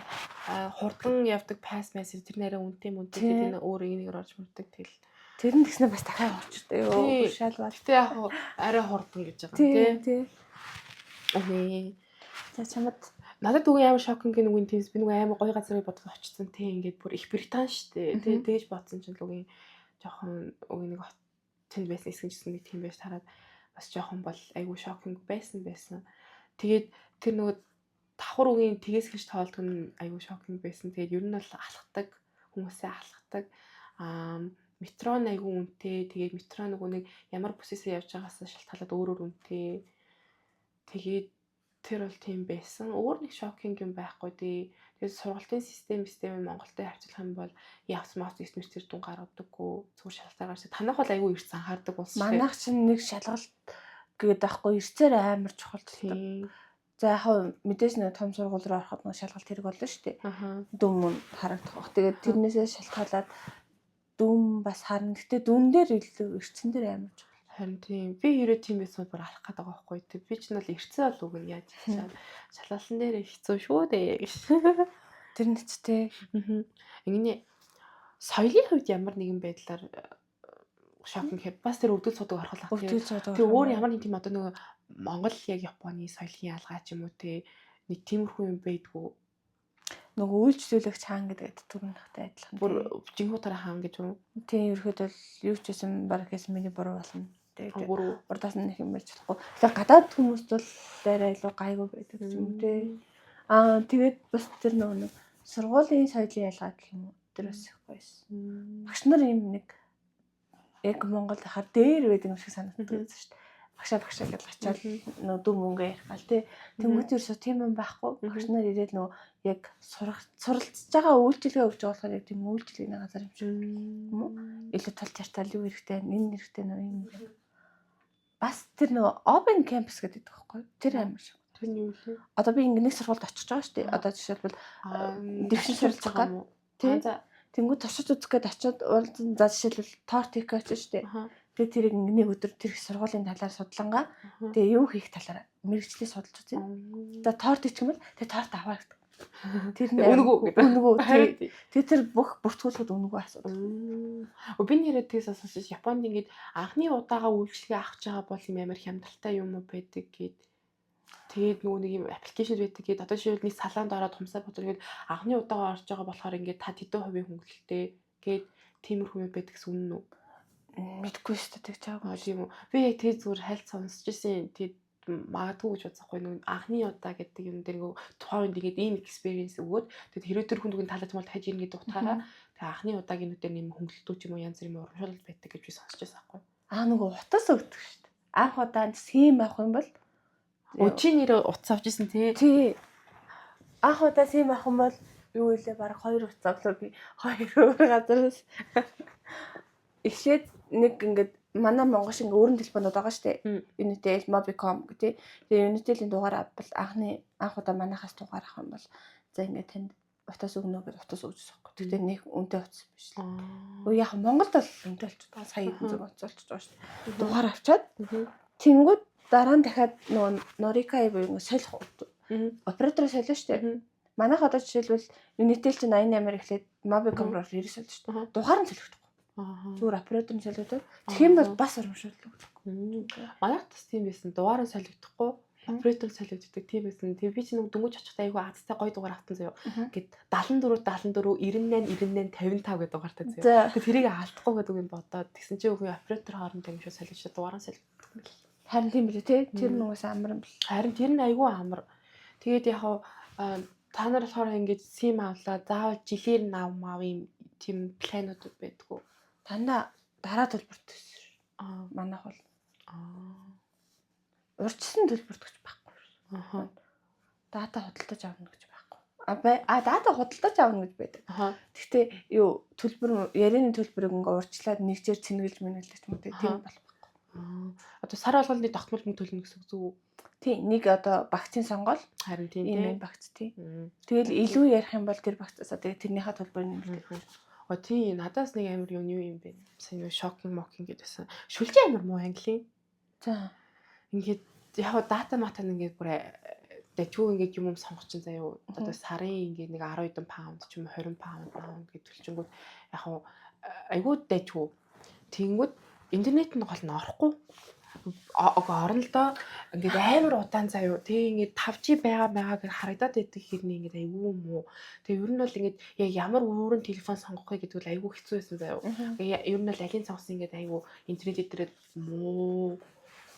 [SPEAKER 1] хурдан явдаг пас мэс тэр нэрээ үнэтэй мүнтэй тэр нэ өөр энийгээр орж мөрдөг тэгэл.
[SPEAKER 2] Тэр нь тэгснэ бас дахиад орчтой ёо. Шалвал.
[SPEAKER 1] Гэтэ яг арай хурдан гэж байгаа юм
[SPEAKER 2] тий.
[SPEAKER 1] Тий.
[SPEAKER 2] За чамд
[SPEAKER 1] надад үгүй амар шокинг нүгэн тиймс би нөгөө амар гоё газрыг бодож очсон тий ингээд бүр их Британи штэ тий тэгэж бодсон чинь л үгүй жоохон үгүй нэг тэнд байсан хэсэг чинь нэг тийм байж тараад бас жоохон бол айгүй шокинг байсан байсан. Тэгээд тэр нөгөө давхар үгийн тэгээс гэж тоолдог нь айгүй шокинг байсан. Тэгээд ер нь бол алхдаг хүмүүсээ алхдаг. Аа метро нь айгүй үнэтэй. Тэгээд метро нөгөө нэг ямар бүсээсээ явж байгаас шалтгаалаад өөр өөр үнэтэй. Тэгээд тэр бол тийм байсан. Өөр нэг шокинг юм байхгүй дээ. Тэгээд сургалтын систем Монголтой харьцуулах юм бол явц мац эсмэр тэр дүн гаргадаггүй. Зүгээр шалгалтаар гарч. Танах бол айгүй эрт анхаардаг болсон.
[SPEAKER 2] Манайх чинь нэг шалгалт гээд байхгүй эрцээр амар чухал.
[SPEAKER 1] Тийм.
[SPEAKER 2] За яг хав мэдээж нэг том сургууль руу ороход нэг шалгалт хэрэг болно шүү дээ. Дүн мөн харагдах бах. Тэгээд тэрнээсээ шалтгаалаад дүн бас харна. Гэтэ дүн дээр илүү эрцэн дээр амар чухал.
[SPEAKER 1] Харин тийм. Би хэрэг тийм байсан бол бүр алах гээд байгаа байхгүй. Тэг би ч нь бол эрцэн бол үг нь яаж чад. Шалгалтан дээр хэцүү шүү дээ гэж.
[SPEAKER 2] Тэр нэцтэй.
[SPEAKER 1] Ингэнэ соёлын хувьд ямар нэгэн байдлаар шок гэхээр бас тэр өвдөл цудаг орхол ах.
[SPEAKER 2] Тэр
[SPEAKER 1] өөр ямар нэг тийм одоо нөгөө Монгол яг Японы соёлын ялгаа ч юм уу те нэг тиймэрхүү юм байдгүй.
[SPEAKER 2] Нөгөө үйлчлүүлэгч хаан гэдэг түрүүнхтэй адилхан.
[SPEAKER 1] Бүр жинхүүтараа хаан гэж үү?
[SPEAKER 2] Тийм ерөөхдөө л юу ч байсан баг гэсэн миний буруу болно. Тэгээд
[SPEAKER 1] буруу.
[SPEAKER 2] Урдаас нь нэг юм ярьж болохгүй. Тэгэхээр гадаад хүмүүст бол арай илүү гайгүй байдаг юм те. Аа тэгээд бас тэр нөгөө нэг сургуулийн соёлын ялгаа гэх юм уу? Тэр бас их гоёсэн. Багш нар юм нэг яг Монголд хахаар дээр байдаг юм шиг санагддаг байсан шүү дээ. Багшаа багшаа гэж очиад нөө дүн мөнгө ярих гал тий. Тэнгүүт ерөөсөө тийм юм байхгүй. Багш нар ирээд нөө яг сурах суралцж байгаа үйлчилгээ өгч байгаа болохоор яг тийм үйлчилгээний газар юм шиг юм уу? Илүү тул чартал юу хэрэгтэй, энэ хэрэгтэй нөө юм. Бас тэр нөө open campus гэдэг байхгүй. Тэр амар шиг.
[SPEAKER 1] Тэр нь юу вэ?
[SPEAKER 2] Одоо би ингээ нэг сургуульд очиж байгаа шүү дээ. Одоо жишээлбэл дэвшин суралцах
[SPEAKER 1] байгаа юм уу?
[SPEAKER 2] Тий. Тэнгүүд туршиж үзэх гээд очиод уулзсан. За, жишээлбэл торт хийх гэж шүү дээ. Тэгээ тэрийг ингээ нэг өдөр тэр сургуулийн талаар судлангаа. Тэгээ юу хийх талаар мэргэжлээ судалж үзье. За, торт ичих юм бол тэгээ торт аваа гэдэг. Тэр нь
[SPEAKER 1] Үнэгүй гэдэг.
[SPEAKER 2] Үнэгүй. Тэгээ тэр бүх бүртгүүлэхэд үнэгүй асуудал.
[SPEAKER 1] Би нэрээ тэгээс сонсож, Японд ингээд анхны удаага үйлчилгээ авах байгаа бол юм амар хямдралтай юм уу байдаг гэд. Тэгээд нөгөө нэг юм application байдаг гээд, одоо жишээлбэл нэг салаанд ороод хумсаа бодож гээд анхны удаага орж байгаа болохоор ингээд та тэдэн хувийн хөнгөлөлттэй гээд тиймэрхүү юм байдаг гэсэн, үнэн үү?
[SPEAKER 2] Мэдгүй шүү дээ, тэгж
[SPEAKER 1] Аа,
[SPEAKER 2] байгаагүй.
[SPEAKER 1] тийм үү. Би яг тэгээ зүгээр хальт сонсч ирсэн. Тэгээд магадгүй гэж бодсохгүй, нөгөө анхны удаа гэдэг юм дээр нөгөө тухайн үед ингээд ийм experience өгөөд, тэгээд хэрвээ тэр хүн дүгэн таалагдсан бол таж ирнэ гэдэг утгаараа тэгээд анхны удаагийн нүдээр нэм хөнгөлөлтүүд ч юм уу, янз бүрийн урамшуулал байдаг гэж би сонсч байсан байхгүй.
[SPEAKER 2] Аа, нөгөө утас өгдөг шүү дээ. Анх удаа SIM авах юм бол
[SPEAKER 1] Өө, чи нэрээ утас авч ирсэн, тий?
[SPEAKER 2] Тий. Анх удаа SIM авах юм бол юу илээ, баг хоёр утас авлаа би, хоёр өөр газараас. Эхлээд нэг ингээд манай Монгол шиг ингээ өөрийн телефонууд байгаа шүү дээ. Unitel, Mobicom гэх тий. Тэгээ Unitel-ийн дугаар авбал анх удаа манайхаас дугаар авах юм бол за, ингээд танд утас өгнө гэж утас өгч байгаа байхгүй. Тэгтээ нэг үнэтэй утас биш л. Өө, яг Монголд бол үнэтэй болчиход байгаа. Сая хэдэн зуун утас болчиход байгаа шүү дээ. Дугаар авчаад тэнгүүд дараа нь дахиад нөгөө 乗り換え буюу ингээ солих оператороо солио шүү дээ. Манайх одоо жишээлбэл Unitel чинь 88-аар эхлээд Mobicom руу 90 солио шүү дээ. Дугаар нь солигдохгүй. Зүгээр оператор нь солигдоод тэгэх юм бол бас урамшуулал өгдөг.
[SPEAKER 1] Манайх бас тийм байсан. Дугаар нь солигдохгүй, оператор солигддог тийм байсан. Тэгээ би чинь нэг дөнгөж очихдаа айгүй азтай гоё дугаар автсан заяо. Гэт 74 74 98 98 55 гэдэг дугаартай заяо. Тэгээ тэрийг алдахгүй гэдэг юм бодоод тэгсэн чинь үгүй, оператор хоорондоо юм шиг солигдож, дугаар нь солигддог юм бэл.
[SPEAKER 2] Харин тийм билээ те. Тэр нүгээс амар юм бэл.
[SPEAKER 1] Харин тэр нь айгүй амар. Тэгээд яг та нар болохоор ингэж SIM авлаа. Заавал жилээр нав мав юм тийм планууд байдгүй.
[SPEAKER 2] Дандаа дараа төлбөрт төссөн шүү. Манайх бол урьдчилсан төлбөрт гэж байхгүй. Data худалдаж авна гэж байхгүй. А бай а data худалдаж авна гэж байдаг. Гэхдээ юу, төлбөр, ярианы төлбөрийг ингээ урьдчилаад нэгжээр цэнгэлж мэнгэлж юм те, тийм бол байхгүй.
[SPEAKER 1] Одоо сар болгоны тогтмол мөнгө төлнө гэсэн үг зүг үү?
[SPEAKER 2] Тийм, нэг одоо багцын сонгоол
[SPEAKER 1] Харин тийм
[SPEAKER 2] ийм
[SPEAKER 1] тий.
[SPEAKER 2] юм багц тий. Тэгэл илүү ярих юм бол тэр багцаасаа тэгээ тэрнийхээ төлбөрийг нэмэлт.
[SPEAKER 1] О тий, надаас нэг амар юу юм бэ? Сайн юу shocking mocking гэдээсэн. Шүлжээ амар муу английн. Ингээд яг data мата ингээд бүр дажгүй ингээд юм сонгох чинь заяа. Одоо сарын ингээд нэг 10 хэдэн паунд ч юм уу, 20 паунд гэж төлчингүүд яг айгүй дажгүй. Тэнгүүд интернет нь гол нь орохгүй. Орно л доо, ингээд амар удаан заяа. Тэгээ ингээд 5G байгаа байгаа гэж харагдаад байдаг хэрнээ ингээд айгүй муу. Тэгээ ер нь бол ингээд яг ямар өөрөн телефон сонгох вэ гэдэг бол айгүй хэцүү байсан заяа. Ер нь бол алийн сонгосон, ингээд айгүй интернет дээрээ муу,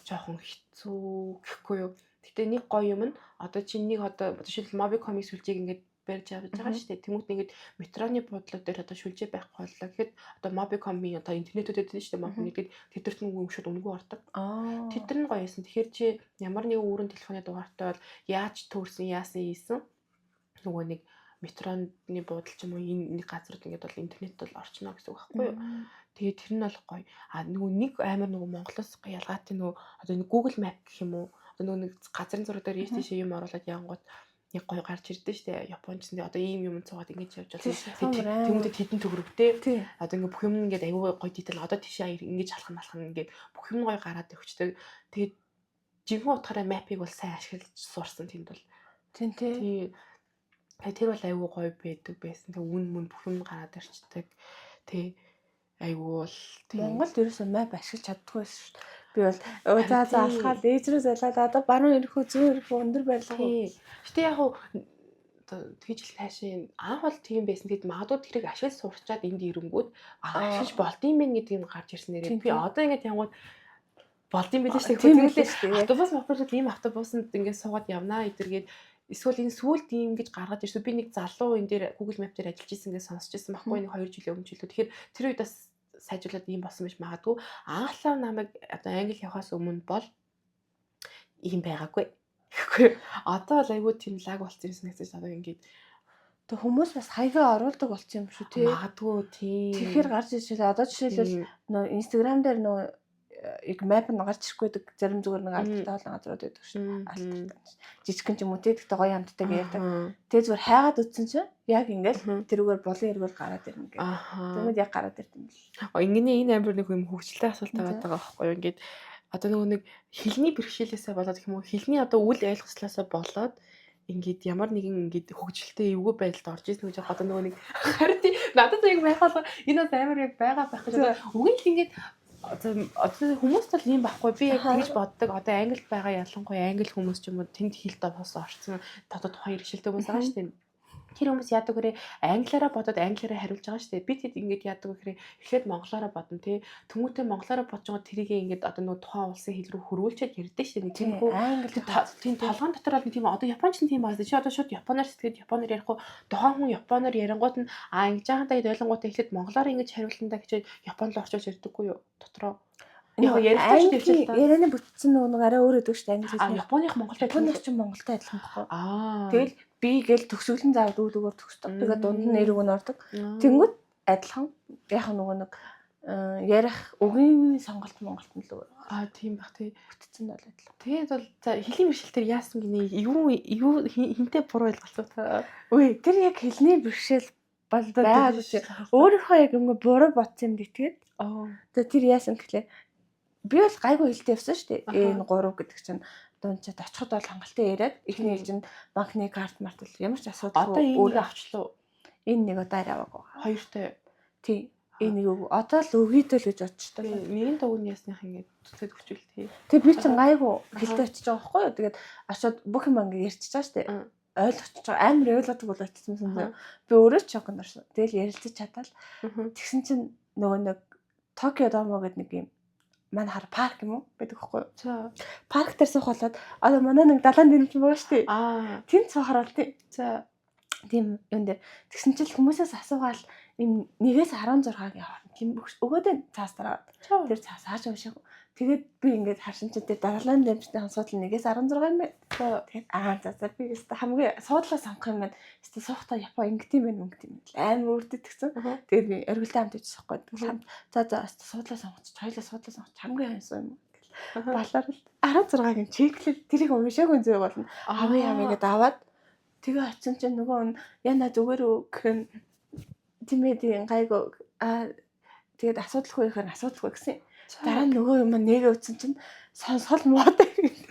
[SPEAKER 1] жоохон хэцүү гэхгүй юу. Гэтэ нэг гоё юм нь одоо чинь нэг одоо жишээлбэл Mobicom-ийн сүлжээг ингээд барьж авч байгаа шүү дээ. Тэмүүт ингээд метроны буудлууд дээр одоо шүлжээ байхгүй боллоо гэхэд одоо Mobicom-ийн одоо интернетүүд байдаг шүү дээ. Mobicom гэдэг тэдэрт нэг шууд үнэгүй ордог. Тэд нар нь гоё юмсан. Тэгэхээр чи ямар нэгэн өөрөн телефоны дугаартай бол яаж төөрсөн, яасан хийсэн нөгөө нэг метроны буудал ч юм уу, энэ нэг газрууд ингээд бол интернет бол орчно гэсэн үг байхгүй юу? Тэгээд тэр нь бол гоё. А нөгөө нэг амар нөгөө Монголоос ялгаатай нөгөө одоо нэг Google Map гэх юм уу? Одоо нөгөө нэг газрын зураг дээр ийш тийшээ юм оруулаад янгууд нэг гоё гарч ирдэ штэ. Японч нь одоо ийм юм цугаад ингэж явж болно. Тэмүүтэ тэдэн төгрөгтэй. Одоо ингээ бүх юм ингээд аюу гоё detail, одоо тийшээ ингэж алхах малах ингээд бүх юм гоё гараад өгчдөг. Тэгээд жинхэнэ утгаараа map-ыг бол сайн ашиглаж сурсан тэнд бол.
[SPEAKER 2] Тийм тий.
[SPEAKER 1] Тэгээ тэр бол аюу гоё байдаг байсан. Тэгээ үн мөн бүх юм гараад ирчдэг. Тэг аюу бол
[SPEAKER 2] Монголд ерөөсөө map ашиглаж чаддгүй байсан шүү дээ. Би бол өө за за алхаал ээж рүү залаад одоо баруун ирэх үү, зүүн ирэх үү, өндөр барилга уу.
[SPEAKER 1] Гэтэ яг хуу тэгж л таашаа анх бол тийм байсан. Тэгэд магадгүй тэрийг ашиглаж сурчаад энд ирэнгүүд ашиглаж болд юм байна гэдэг юм гарч ирсэн нэрээ. Би одоо ингээд янгууд болд юм билээ шүү дээ. Тэгэл автобус автобус ийм автобусанд ингээд суугаад явнаа эдэргээд эсвэл энэ сүүлд ийм гэж гаргаж ирсэн. Би нэг залуу энэ дээр Google Map дээр ажиллаж исэн гэж сонсч ирсэн байхгүй, нэг 2 жилийн өмнө жилүү. Тэгэхээр тэр үед бас сайжруулад ийм болсон байж магадгүй. Анхлаа намайг одоо англи явахаас өмнө бол Ийм байгаагүй. Гэхгүй. Одоо бол айгүй тийм лаг болсон юм санагдаж одоо ингээд
[SPEAKER 2] Тэг хүмүүс бас хаягаа оруулдаг болсон юм шүү тий.
[SPEAKER 1] Магадгүй тийм.
[SPEAKER 2] Тэгэхээр гарч ирж байна. Одоо жишээлбэл нөө Instagram дээр нөө яг map нь гарч ирэхгүй байдаг зарим зүгээр нэг алдартай олон газрууд байдаг шүү. Алдартай. Жижигхэн ч юм уу тий. Тэгтээ гоё амттай ярьдаг. Тэгээ зүгээр хайгаад үтсэн чинь яг ингээл тэрүүгээр булан эргээр гараад ирнэ гэх. Тэгмэд яг гараад ирд юм бэл.
[SPEAKER 1] Ингэнэ энэ амир нэг юм хөгжилтэй асуулт байгаа байхгүй юу? Ингээд одоо нөгөө нэг хэлний бэрхшээлээсээ болоод гэх юм уу хэлний одоо үл ойлгослоосоо болоод ингээд ямар нэгэн ингээд хөгжилтэй эвгүй байдалд орж ирсэн гэж одоо нөгөө нэг харин тий надад яг байх болго энэ бас амар яг байгаа байх гэж одоо үгүй л ингээд одоо хүмүүст бол ийм байхгүй би яг тэгж боддог одоо англид байгаа ялангуяа англи хүмүүс ч юм уу тэнд хэлд бас орцсон одоо тухайн иргэшилтэй хүмүүс байгаа шүү дээ. Тэр хүмүүс яадаг вэрээ англиараа бодоод англиараа хариулж байгаа шүү дээ. Би тэд ингээд яадаг вэхээр эхлээд монголоороо бодно тий. Тэмүүтээ монголоороо бодож байгаа тэрийг ингээд одоо нөгөө тухайн улсын хэл рүү хөрвүүлчихэд ярьдэн шүү дээ. Тийм хүү
[SPEAKER 2] англи
[SPEAKER 1] тийм толгоон дотор бол тийм одоо японч нь тийм байна. Чи одоо шууд японоор сэтгэхэд японоор ярихгүй тухайн хүн японоор ярингууд нь а ингэж байгаа даа ойлонгуудаа эхлээд монголоор ингэж хариулна даа гэж япон руу орчуулж ярьдаггүй юу дотроо.
[SPEAKER 2] Яг ярихдаа ч ярьж та. Ярианы бүтцэн нөгөө нэг арай өөр өгдөг шүү дээ англи
[SPEAKER 1] хэлний. А Японых Монголтой
[SPEAKER 2] Японых ч Монголтой адилхан байхгүй.
[SPEAKER 1] Аа.
[SPEAKER 2] Тэгэл би гээл төгсгөлэн заавал үйл үгээр төгсдөг. Тэгээд дунд нь нэр үг нь ордог. Тэнгүүд адилхан яг нөгөө нэг ярих үгийн сонголт Монголт нь л өөр.
[SPEAKER 1] Аа тийм бах тий.
[SPEAKER 2] Бүтцэн бол адилхан.
[SPEAKER 1] Тэгээд бол за хэлний бэрхшээл дээр яасан гинэ? Юу юу хинтээ буруу ойлголцоо та.
[SPEAKER 2] Үгүй тэр яг хэлний бэрхшээл бол байгаа шүү. Өөрийнхөө яг ингээ буруу бодсон юм дэтгээд.
[SPEAKER 1] Аа.
[SPEAKER 2] Тэгээд тэр яасан гэхлээр би бол гайгүй хэлтэй явсан шүү дээ. Энэ 3 гэдэг чинь дунчаад очиход бол хангалттай яриад эхний ээлжинд банкны карт март бол ямар ч асуудалгүй.
[SPEAKER 1] Одоо энэ нэг авчлаа.
[SPEAKER 2] Энэ нэг одоо арай аваагүй.
[SPEAKER 1] Хоёртой.
[SPEAKER 2] Тий. Энэ нэг одоо л өгийдэл гэж бодчихтой.
[SPEAKER 1] Нэгэн дуг нь ясных ингээд зүтгэд өгчүүл тий.
[SPEAKER 2] Тэг би чинь гайгүй хэлтэй очиж байгаа байхгүй юу. Тэгээд очиод бүх юм ингээд ярьчихж байгаа шүү дээ. Ойлгочих байгаа. Амар ойлгодог бол очсон юм. Би өөрөө ч шоконд орсон. Тэгэл ярилцаж чадаал. Тэгсэн чинь нөгөө нэг Токио Домо гэдэг нэг юм манай хар парк юм уу байдаг байхгүй юу?
[SPEAKER 1] За.
[SPEAKER 2] Парк дээр суух болоод одоо манай нэг далайн дэрэмч байгаа шүү дээ.
[SPEAKER 1] Аа.
[SPEAKER 2] Тэнд суухаар бол тий.
[SPEAKER 1] За.
[SPEAKER 2] Тийм юм дээр. Тэгсэн чинь хүмүүсээс асуугаал юм 1-ээс 16-гийн хооронд тийм өгөөд байна цаас дараад. Тэр цаас хааж уншаагүй. Тэгээд би ингээд харсан чинь тэр далайн дэрэмчний асуудал 1-ээс 16 юм байна. Тэгээд аа за за би өстө хамгийн суудлаа сонгох юм байна. Өстө суухтаа Япон ингэт юм байна ингэт юм байна. Амар үрдэтгсэн. Тэгээд би оргилдоо хамт ичсэн байхгүй. Хамт за за өстө суудлаа сонгоч. Хоёлаа суудлаа сонгоч. Хамгийн хойсон юм гэл. Балаар л 16-гийн чеклэл тэрийг уншаагүй зөө болно. Авъя авъя гэдээ аваад тэгээ очисон чинь нөгөө нь яна зүгээр үү гэх нь тийм ээ тийм гайгүй аа тэгээд асуудалгүй ихээр асуудалгүй гэсэн. Дараа нь нөгөө юм нэгэ үтсэн чинь сонсгол муутай гэдэг.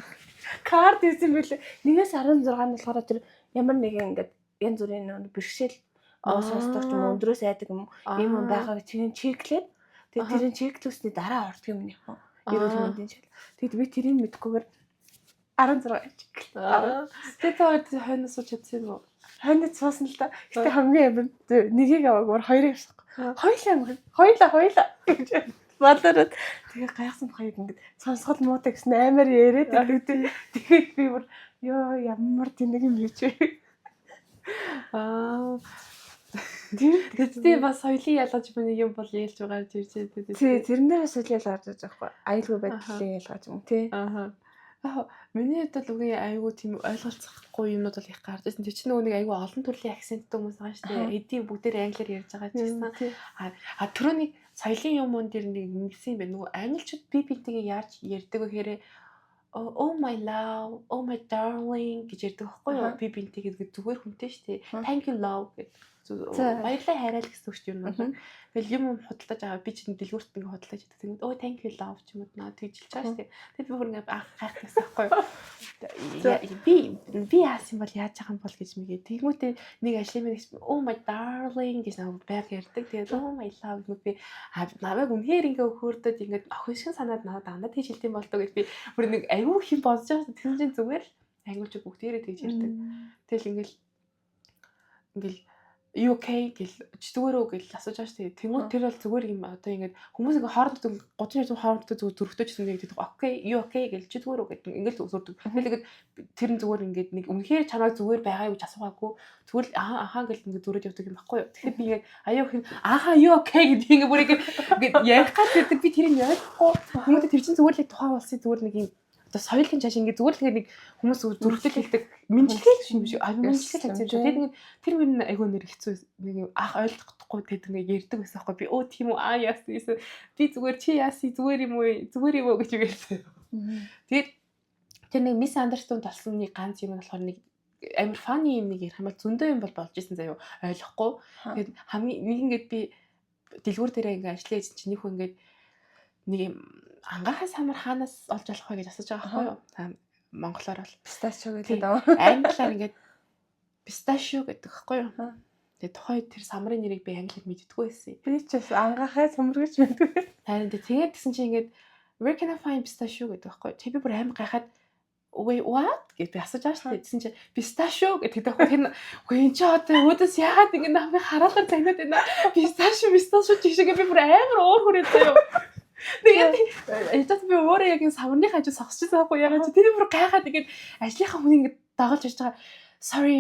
[SPEAKER 2] Карт хийсэн бэлээ. 1-ээс 16 нь болохоор тэр ямар нэгэн ингээд янз бүрийн нөгөө бэрхшээл сонсдог ч юм уу өндрөөс айдаг юм юм байгааг тэрийг чеклээд тэгээд тэрийг чеклүүлсний дараа ордог юм нэх юм. Эрүүл мэндийн чиглэл. Тэгэд би тэрийг мэдэхгүйгээр 16 чеклээ.
[SPEAKER 1] Тэгээд та хойноос сууж чадсан юм уу?
[SPEAKER 2] Хойноос суусан л та. Гэтэ хамгийн амар нэгийг аваагүй хоёрыг авсан. Хоёлаа амар. Хоёлаа хоёлаа гэж балаараад тэгээ гайхсан хоёрыг ингээд сонсгол муутай гэсэн амар яриад байдаг. Тэгээд би бүр ёо ямар тэнэг юм бэ чи.
[SPEAKER 1] Аа. Тэгээд бас соёлын ялгаж буй нэг юм бол ялж гарч ирж байдаг.
[SPEAKER 2] Тий, тэрэн дээр бас соёлын ялгаж гарч ирж байгаа байхгүй. Аюулгүй байдлын ялгаж юм тий.
[SPEAKER 1] Аа. Яг миний хувьд бол үгүй айгүй тийм ойлголцохгүй юмнууд бол их гарч ирсэн. Тэр чинь нөгөө нэг айгүй олон төрлийн акценттэй хүмүүс байгаа шүү дээ. Эдийн бүгдээр англиар ярьж байгаа ч гэсэн. А түрүүний соёлын юм уун дээр нэг ингэсэн юм байна. Нөгөө англичууд би битэйгээ яаж ярьдаг вэ гэхээр oh my love, oh my darling гэж ярьдаг байхгүй юу? Би бинтэйгээ зүгээр хүнтэй шүү дээ. Thank you love гэдэг. Баярлалаа хайраа л гэсэн үг шүү дээ юм. Тэгэл юм худалдаж аваа би чинь дэлгүүрт ингээ худалдаж идэх. Тэнгүүд oh thank you love ч юм уу наа тэгж хэлж байгаа шүү дээ. Тэгээд би бүр ингээ анх гайхчихсан байхгүй юу? Би яасан бол яаж байгаа юм бол гэж мэгээ. Тэгмүүтээ нэг ажлын мэн гэсэн oh my darling гэж намайг байг ярьдаг. Тэгээд oh my love гэмээр би намайг үнэхээр ингээ хөөрдөд ингээ охин шиг санаад намайг дандаа тэгж хэлдэм болдоо гэж би бүр нэг аюу хин бодож байгаа. Тэгсэн чинь зүгээр л англичууд бүгдээрээ тэгж ярьдаг. Тэгэл ингээл you okay гэл чи зүгээр үү гэл асууж байгаа шүү дээ. Тэнгүүд тэр бол зүгээр юм одоо ингээд хүмүүс ингээ хоорондоо 30 40 хоорондоо зүгээр зөрөгтэй ч гэсэн ингээд okay you okay гэл чи зүгээр үү гэдэг ингээл зөрдөг. Тэгэл ингээд тэр нь зүгээр ингээд нэг үнэхээр чамайг зүгээр байгаа юу гэж асуугаагүй зүгээр л аа ахаа гэл ингээд зөрөөд явдаг юм баггүй юу. Тэгэхээр би ингээд аюу хин ааха you okay гэдэг ингээд бүр ингээд ярих гал гэдэг би тэрийг ойлгохгүй. Тэнгүүд тэр чинь зүгээр л тухайн улсын зүгээр нэг юм Одоо соёлын цааш ингээд зүгээр л ингээд нэг хүмүүс зүрхтэл хэлдэг мэдлэг юм шиг, а мэдлэг хэлсэн юм шиг. Тэгээд ингээд тэр мөр нь айгүй нэр хэцүү, нэг юм ах ойлгохгүй, тэгэд ингээд ярьдаг байсан байхгүй. Би өө, тийм үү, аа, яасан гэсэн, би зүгээр, чи яасан, зүгээр юм уу, зүгээр юм уу гэж үгэлсэн. Тэгээд тэр нэг misunderstand болсон нэг ганц юм нь болохоор нэг амар funny юм нэг ярих юм бол зөндөө юм бол болж исэн заяо, ойлгохгүй. Тэгээд хамгийн нэг ингээд би дэлгүүр дээрээ ингээд ажиллаж байсан чинь нэг хүн ингээд нэг юм ангаахай самар хаанаас олж болох вэ гэж асууж байгаа байхгүй юу? Та монголоор бол
[SPEAKER 2] Pistachio гэдэг аа.
[SPEAKER 1] Англиар ингээд pistachio гэдэг байхгүй юу? Тэгээд тухайн тэр самрын нэрийг би англиар мэддэггүй байсан.
[SPEAKER 2] Би ч бас ангаахай самар гэж мэдгүй.
[SPEAKER 1] Харин тэгээд тэгсэн чинь ингээд "Where can I find pistachio?" гэдэг байхгүй. Тэг би бүр амар гайхаад "Wait, what?" гэж би асууж байгаа шүү дээ. Тэгсэн чинь pistachio гэдэг байхгүй. Тэр үгүй, энэ чи одоо өөдөөс яагаад ингэ намайг хараалаар загнаад байна. Pistachio, pistachio чиг би бүр амар уур хүрээд заяа. Тэгээд яжаад би өөрөө яг энэ самрны хажуу согсож байгаа байхгүй, яагаад чи тэр бүр гайхаад ингээд ажлынхаа хүн ингээд дагалж ирж байгаа, "Sorry,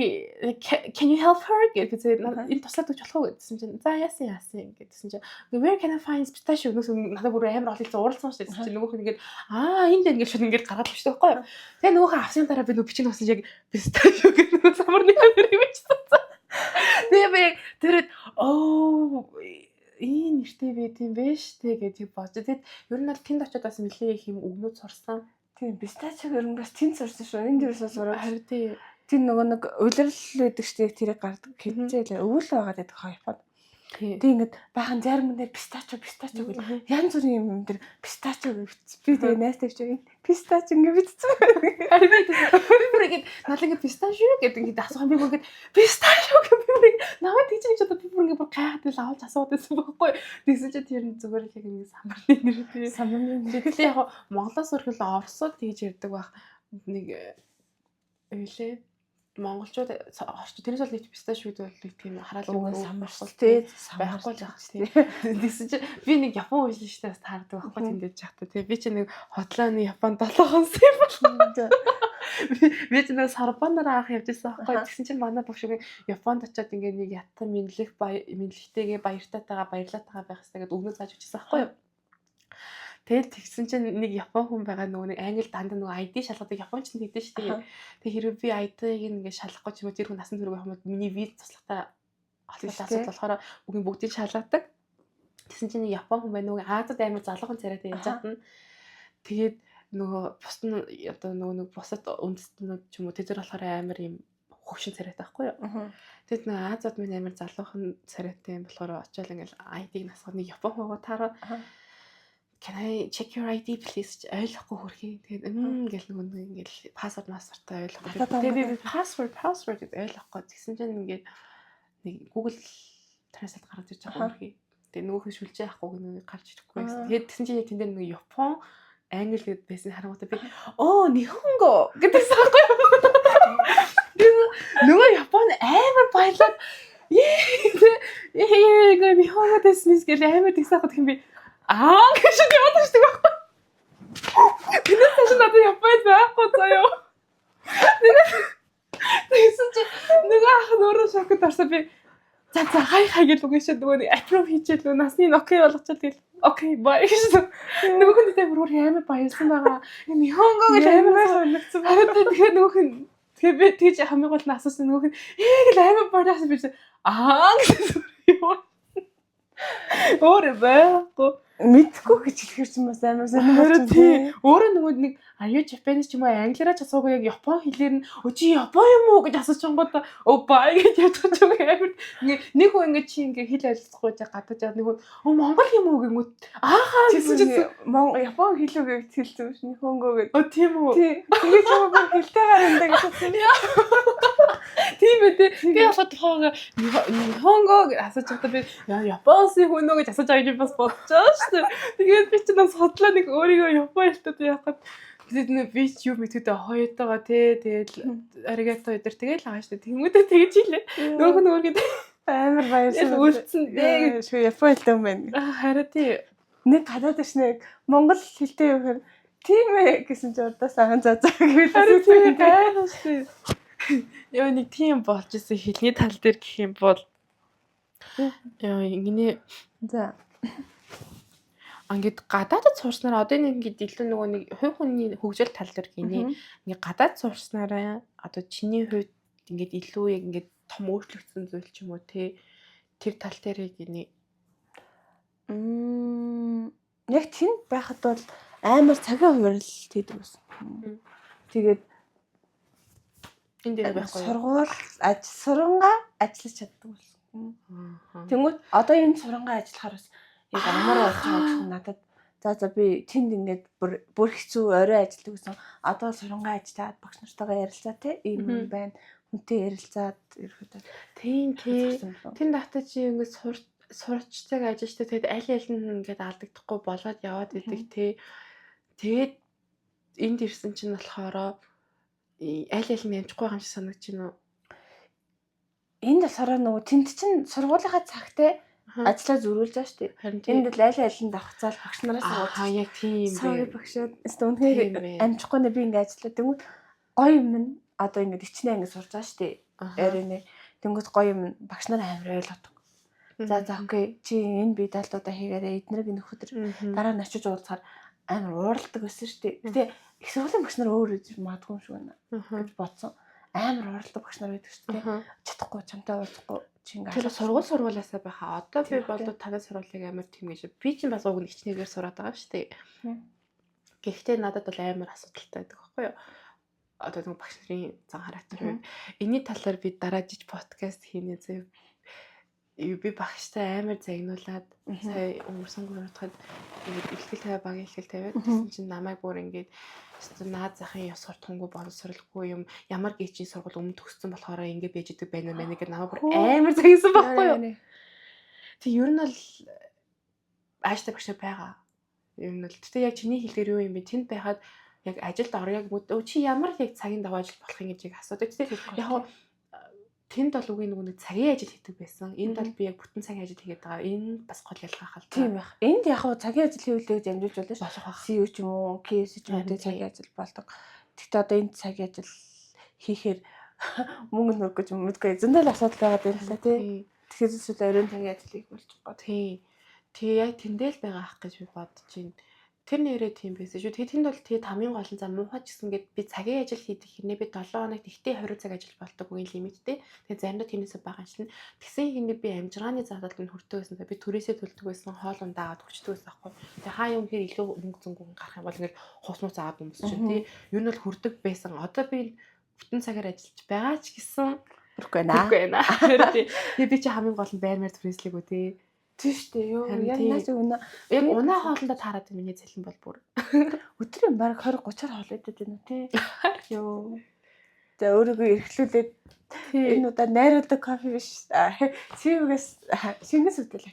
[SPEAKER 1] can you help her?" гэж би энэ туслаад өгч болох уу гэсэн чинь за, яасан яасан гэдсэн чинь "Where can I find pistachio?" гэсэн, надад бүр амар олон хэлсэн, ууралсан шүү дээ. Чинь нөгөөх нь ингээд аа, энд энэ гэж шууд ингээд гаргаад авчихсан байхгүй юу. Тэгээ нөгөөх нь авсны дараа би нөгөө бичиг нуусан, яг pistachio гэх нөгөө самарны нэрийг бичсэн. Тэгээ би тэр оо, ийм нэртэй байт юм бэ штэ гэж бодож. Тэгэд ер нь бол тэнд очиод бас нэлээ их юм үгнүүд сурсан.
[SPEAKER 2] Тийм, pistachio ер нь бас тэнд сурсан шүү. Энд ерөөсөө сураад.
[SPEAKER 1] Харин тий.
[SPEAKER 2] Тэр нөгөө нэг улирал байдаг шүү дээ, тэрийг гардаг. Хэдчээ өвөл байгаад байдаг хаа Японд. Тэг ингээд баахан зарим дээр pistachio, pistachio гэл янз бүрийн юм дээр pistachio гэж би тэгээ найз тавьж байгаа, pistachio ингэ бичсэн.
[SPEAKER 1] Харин би бүр ингээд надад ингээд pistachio гэдэг ингээд асуухан, би бүр ингээд pistachio гэх би бүр намайг тийч гэж одоо би бүр ингээд бүр гайхаад л авалж асууад байсан байхгүй. Тэгсэн чинь тэр нь зүгээр л яг ингээд самарны нэр тий.
[SPEAKER 2] Самарны нэр.
[SPEAKER 1] Тэгэхээр яг Монголоос өрхөл Оросууд тэгж ярьдаг байх. Нэг юу лээ, монголчууд орч тэрнээс бол нэг pistachio гэдэг бол нэг тийм хараал
[SPEAKER 2] үг самарч тий.
[SPEAKER 1] Байхгүй л байх тий. Тэгсэн чинь би нэг Япон үйлэн штэ бас таардаг байхгүй, тэнд байж байхдаа тий. Би чи нэг хотлооны Японд 7 хоног юм бол би чи нэг сорбоноор анх явж байсан байхгүй. Тэгсэн чинь манай багш үг Японд очиод ингээ нэг ятан мэдлэг мэдлэгтэйгээ баяртайгаа баярлаатайгаа байх хэрэгтэй гэдээ өгнөө зааж өчсөн байхгүй юу. Тэгэл тэгсэн чинь нэг Япон хүн байгаа, нөгөө нэг англи дандаа нөгөө ID шалгадаг, Японч нь тэгдэж шүү дээ. Тэг хэрвээ би ID-г ингээд шалгахгүй ч юм уу, тэр хүн насан турш байх юм бол миний виз туслахтай холбоотой асуудал болохоор үгийн бүгдийг шалгадаг. Тэгсэн чинь нэг Япон хүн байна, нөгөө Азад амар залуухан царайтай явж хатна. Тэгээд нөгөө бус нь одоо нөгөө нэг бусад үндэстнүүд ч юм уу, тэд нар болохоор амар юм хөгшин царайтай байхгүй юу. Тэгэд нөгөө Азад минь амар залуухан царайтай юм болохоор очиод ингээл ID-г насгаад нэг Япон хүн таараа "Can I check your ID, please?" ойлгохгүй хөрхий. Тэгээд гэл нөгөө нэг ингээл паспорт маспортоо ойлгохгүй. Тэгээд би password password гэж ойлгохгүй. Тэгсэн чинь ингээд нэг Google Translate гаргаж ирж байгаа хөрхий. Тэгээд нөгөөх нь шүлжээ авахгүй нэг гарч ирэхгүй байсан. Тэгээд тэгсэн чинь яг тэн дээр нэг Япон англи гэд байсан харангуйтаа би "Оо, 日本語" гэдэгсэн байхгүй юу. Нөгөө Япон амар баялаад "Ээ, 日本語ですね" гэл амар тэгсэн хахад юм, би "Аа" гэж яваад шүү дээ байхгүй. Тэрнээс хойш надад Японд байхгүй заяа. Тэгсэн чинь нөгөө ах нь өөрөө шокод орсон, би за за, はい はい гэж үгүй шээ, нөгөө нэг approve хийчихэл, нөгөө насны okay болгочоод, тэгэл okay, bye гэж. Нөгөөх нь тэр бүр амар баярлсан байгаа. 日本語 гэж амар
[SPEAKER 2] сонирхсан.
[SPEAKER 1] Харин тэгэхээр нөгөөх нь, тэгэхээр би тэгж хамгийн гол нь асуусан, нөгөөх нь ээ гэл амар баярлсан, би аа гэсэн юм. Өөр байхгүй.
[SPEAKER 2] Мэдхгүй гэж хэлэхэр чинь бас амар сонир
[SPEAKER 1] Харин тий. Өөрөө нөгөө нэг "Are you Japanese?" ч юм уу, англиараа ч асуугүй, яг Япон хэлээр нь "Өө, чи Япон юм уу?" гэж асууж чангуудаа "Өө, bye" гэж ядчих юм амар. Ингээ нэг хүн ингээ чи ингээ хэл ойлгохгүй жаа гадаж байгаа, нэг хүн "Өө, Монгол юм уу?" гингүүд ааха
[SPEAKER 2] гэсэн
[SPEAKER 1] гэсэн чинь
[SPEAKER 2] чинь Монгол Япон хэлүү гэж хэлсэн юм шиг 日本語 гэж.
[SPEAKER 1] Өө, тийм үү?
[SPEAKER 2] Тий. Тэгээд чамаа бүр хэлтэйгээр юм даа гэж бодсон.
[SPEAKER 1] Тийм ээ, тий. Би болохоор тухайга 日本語 гэж асууж байхдаа би Японоос хүн үү гэж асууж байгаа гэж бас бодож байгаа шүү дээ. Тэгээд би чинь бас хотлоо нэг өөрийгөө Япон хэлтэй яах гээд. Тэгээд нэ би ч юу мэдээдээ хоёртойгоо тий, тэгэл ありがとう өдр тэгэл байгаа шүү дээ. Тэнгүүдээ тэгж хэлээ. Нөгөөх нь өөргөө
[SPEAKER 2] Амар баярлсан.
[SPEAKER 1] Үлдсэн дээ.
[SPEAKER 2] Шүү, Япон хэлтэй юм байна.
[SPEAKER 1] Харин тий.
[SPEAKER 2] Нэг гадаад ш нэг Монгол хэлтэй юм хэр тийм ээ гэсэн чи урдаас аган за за гэвэл
[SPEAKER 1] Харин тий, гайхав шүү. Яа, нэг тийм болж исэн хэлний тал дээр гэх юм бол яа ингэнэ.
[SPEAKER 2] За.
[SPEAKER 1] Ингээд гадаадд сурснараа одоо энэ ингээд илүү нөгөө нэг хувь хүний хөгжил тал дээр гинэ. Ингээд гадаад сурснараа одоо чиний хувьд ингээд илүү яг ингээд том өөрчлөгдсөн зүйл ч юм уу те тэр тал дээр гинэ.
[SPEAKER 2] Яг тэнд байхад бол амар цагийн хувирал хийдэг байсан. Тэгээд
[SPEAKER 1] энэ дээр байхгүй.
[SPEAKER 2] Сургууль сурангаа ажиллаж чаддаг болсон. Тэнгүүт одоо энэ сурангаа ажиллахаар бас яг амар болж байгаа гэх надад за би тэнд ингээд бүр хэцүү орой ажилладаг гэсэн. Одоо сурангаа ажиллаад багш нартайгаа ярилцаа те ийм юм байна. Хүнтэй ярилцаад ерөөдөө.
[SPEAKER 1] Тийм тий. Тэнд хата чи ингээд сурчдаг ажиллажтай тэгээд аль аль нь ингээд алдагдахгүй болоод яваад идэг тий. Тэгээд энд ирсэн чинь болохоор аль аль нь амжихгүй байгаа юм шиг санагдаж байна уу?
[SPEAKER 2] Энд болохоор нөгөө тэнд чинь сургуулийнхаа цагтай ажлаа зөрүүлж байгаа шүү дээ. Энд л аль аль нь давхцаал багш нараас
[SPEAKER 1] уулзах. Яг тийм
[SPEAKER 2] бэ. Sorry багшаад үнэхээр амжихгүй нэ би ингээд ажиллаа. Тэнгүүт гоё юм нь одоо ингээд ичнэ ингээд сурж байгаа шүү дээ. Оройн. Тэнгүүт гоё юм багш нар амар ойлгодог. За окей чи энэ бие даалтуудаа хийгээрэй. Эднэрийг нөхөдөр дараа нь очиж уулзахаар амар ууралдаг байсан шүү дээ. Гэтэ их сургуулийн багш нар өөр гэж магадгүй юм шиг байна гэж бодсон. Амар ууралдаг багш нар байдаг шүү дээ. Чадахгүй чамтай уулзахгүй чи
[SPEAKER 1] ингээд тэр сургуулиасаа байхаа. Одоо би болоо танай сургуулийг амар тийм гэж би чинь бас уг нь хичнэгээр сураад байгаа шүү дээ. Гэхдээ надад бол амар асуудалтай байдаг байхгүй юу? Одоо нэг багш нарын зан характер хувьд энэний талаар би дараа жиж подкаст хийнэ зөө. Би багштай амар загнуулаад сая өнгөрсөн 3 удахад ингээд ихтгэл тавиа багийн ихтгэл тавиад тэгсэн чинь намайг бүр ингээд наад захын ёс суртахуунгүй боловсралгүй юм ямар гिचийн сургууль өмнө төгссөн болохоор ингээд байж идэг байна уу мэн гэж намайг бүр амар загнасан байхгүй юу. Тэг ер нь бол ааштай багш байгаа. Ер нь бол гэтээ яг чиний хэлдгээр юу юм бэ? Тэнд байхад яг ажилд орё гэмүүд чи ямар яг цагийн даваа ажил болох юм гэж яг асуудаг. Гэтээ яг тэнд бол үгүй нөгөө нэг цагийн ажил хийдэг байсан. Энд бол би яг бүтэн цагийн ажил хийгээд байгаа. Энэ бас гол ялгаа хал.
[SPEAKER 2] Тийм байх. Энд яг хуу цагийн ажил хийвэл гэж амжуулж болно шүү. Болох байх. CU ч юм уу, KS ч юм уу цагийн ажил болдог. Гэхдээ одоо энд цагийн ажил хийхээр мөнгө нөрөх гэж мэдгүй. Зөндөл асуудал байгаад байна л тий. Тэгэхээр эсвэл оройн цагийн ажил хийх болчих гоо.
[SPEAKER 1] Тий. Тэгээ яг тэндэл байгаа ах гэж би бодож байна. Тэр нэрээ тийм байсан шүү. Тэгээ тэнд бол тэгээд хамгийн гол нь за муухай ч гэсэн гээд би цагийн ажил хийдэг хэрнээ би 7 хоногт ихтэй 20 цаг ажил болдог үгийн лимиттэй. Тэгээ заримдаа тэрнээсээ бага ажиллана. Тэгсэн хэрнээ би амжиргааны зардал нь хүрдэг байсан. Би түрээсээ төлдөг байсан, хоол ундаа аваад хүрчдэг байсан аахгүй. Тэгээ хаа юм хэр илүү мөнгө зөнгө гарах юм бол ингээд хус муц аваад өмсч чинь тий. Ер нь бол хүрдэг байсан. Одоо би бүтэн цагаар ажиллаж байгаа ч гэсэн
[SPEAKER 2] хүрхгүй байна.
[SPEAKER 1] Хүрхгүй байна. Тэгээ би чи хамгийн гол нь байр мэр түрээслээгүй тий.
[SPEAKER 2] Тийм шүү дээ. Юу яг наас үнэ.
[SPEAKER 1] Яг унаа хоолндоо таарад миний цалин бол бүр.
[SPEAKER 2] Өдрийн бараг 20 30-аар хоол идэж байна уу тий. Йоо. За өөрийгөө эрхлүүлээд энэ удаа найруулдаг кофе биш. Сивгээс шингэн сүтэл.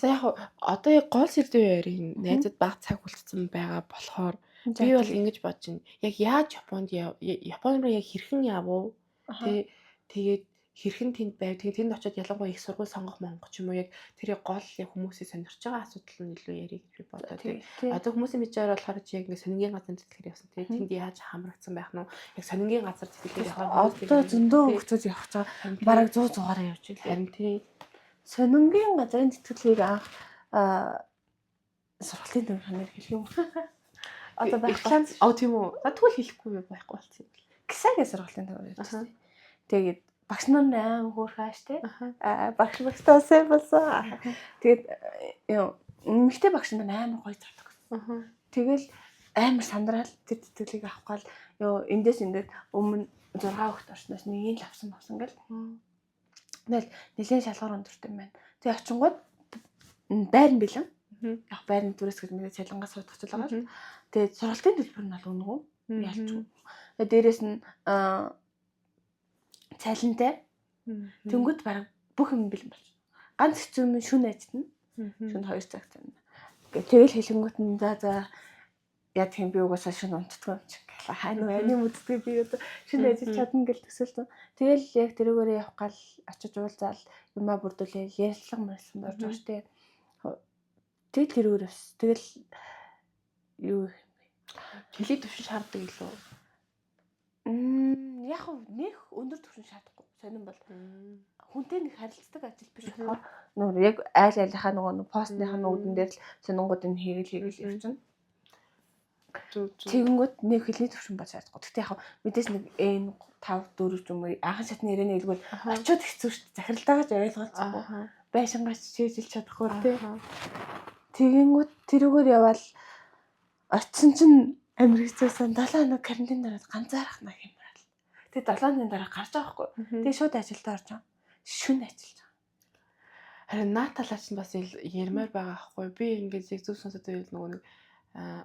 [SPEAKER 1] За яг одоо яг гол сэдвийн ярийн найзад баг цаг үлдсэн байгаа болохоор би бол ингэж бодож байна. Яг яаж Японд Япон руу яг хэрхэн явв? Тэ тэгээд хэрхэн тэнд байв. Тэгээд тэнд очиод ялангуяа их сургууль сонгох монгох ч юм уу яг тэр гол яг хүмүүсийг сонирхож байгаа асуудал нь илүү ярих гэж би бодоо тий. Одоо хүмүүсийн мэдээр болохоор чи яг ингэ сонингийн газар тэтгэлээр явсан тий. Тэнд яаж хамрагдсан байх нь яг сонингийн газар тэтгэлээр
[SPEAKER 2] явах одоо зөндөө хүмүүс явах гэж байгаа. Бараг 100 100-аараа явж байлаа.
[SPEAKER 1] Харин тий.
[SPEAKER 2] Сонингийн газрын тэтгэлгийг анх сургуулийн төвийн ханаар хэлэх юм.
[SPEAKER 1] Одоо байхгүй. Аа тийм үү. За тэгвэл хэлэхгүй юу байхгүй болсон юм.
[SPEAKER 2] Кисагийн сургуулийн төвөөр явж. Тэгээд багш нар аим хөөрхөн ааш те. Аа багш багштай сайн болсон. Тэгээд юу эмэгтэй багш нар амар гоё цаадаг. Тэгэл амар сандраал тэр тэтгэлийг авах гал юу эндээс ингээд өмнө 6 хүүхэд орсноос нэгийг л авсан авсан гэл. Тэгэл нэлээд шалгуур өндөртэй юм байна. Тэгээ очингууд байр нь бэлэн. Яг байрны дүрээс гэж мэдээ цалингаас суудах л байгаа л. Тэгээд сургалтын төлбөр нь бол үнэгүй. Ялч. Тэгээд дээрэс нь цалинтай. Тэнгүүд бараг бүх юм бэлэн болж. Ганц хэцүү юм шүн ажиллана. Шүн 2 цаг цана. Тэгэл хэлэнгүүт нь за яа тийм би угаасаа шүн унтдаггүй юм чинь гэл. Хаа нөө аним үздэг би одоо шүн ажиллаж чадна гэл төсөөлсөн. Тэгэл яг тэрүүгээрээ явах гал очиж уулзаал юмаа бүрдүүлээл ярилцлага мөрөлсөн болж байгаа штэ. Тэгэл тэрүүгээр бас тэгэл юу юм бэ?
[SPEAKER 1] Хэлий төвшин шаарддаг илүү.
[SPEAKER 2] Яг нэг өндөр түвшин шаардахгүй. Сонин бол Хүнтэй нэг харилцдаг ажил биш болохоор нөр яг айл айлынхаа нөгөө постныхаа нүдэн дээр л сонингуудыг хийгэл хийгэл явчихна. Тэгэнгүүт нэг хэлний төвшин болж чадахгүй. Гэхдээ яг мэдээж нэг N 5 4 ч юм уу анхан шатны ярианы хэлгүүл очиод хэцүү шүү дээ. Захиралтайгаа ч ойлголцохгүй. Байшингаач чийжилж чадахгүй тий. Тэгэнгүүт тэрүүгээр яваал очисон чинь амир хэцүүсэн 7 хоног карантин дараад ганцаархна гэмээр. Тэгээ 7 хоногийн дараа гарч байгаа хгүй. Тэгээ шууд ажилдаа орж байгаа. Шүн ажиллаж байгаа.
[SPEAKER 1] Харин наа талаар чинь бас ярмаар байгаа хгүй. Би ингээд яг зөв сонсоод байвал нөгөө нэг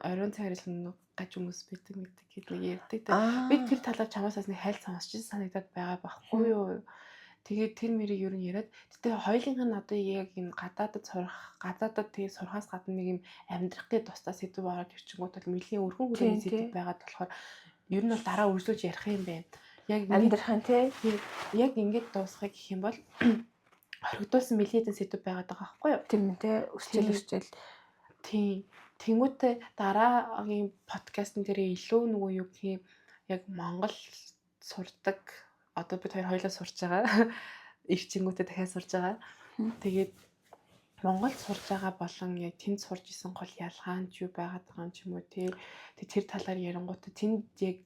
[SPEAKER 1] оройн цаг нэг гаж хүмүүс байдаг мэддэг гэдэг нэг ярьдаг. Би тэр талаар чамаас бас нэг хайл сонсч санагдаад байгаа байхгүй юу. Тэгээд тэр мэрийг ер нь яриад гэтээ хоёулынх нь одоо яг энэ гадаадад сурах, гадаадад тэгээ сурахаас гадна нэг юм амьдрах гээд тусдаа сэдв ороод ирчингүүт бол нэлийн өрхөн хүрээний сэдв байгаад болохоор ер нь бол дараа үргэлжлүүлж ярих юм байна. Яг
[SPEAKER 2] амьдрах нь тий.
[SPEAKER 1] Яг ингэж дуусгах гэх юм бол хоригдуулсан мэлийдэн сэдв байгаад байгаа байхгүй юу?
[SPEAKER 2] Тийм ээ тий. Өсчэл өсчэл.
[SPEAKER 1] Тийм. Тэнгүүтээ дараагийн подкастн дээр илүү нөгөө юу гэх юм яг Монгол сурдаг одоо бид хоёр хоёулаа сурч байгаа. Ирчингүүтээ дахиад сурж байгаа. Тэгээд Монголд сурж байгаа болон яг тэнд сурж исэн гол ялгаа нь юу байгаад байгаа юм ч юм уу тий. Тэг тэр талаар ярингуудаа тэнд яг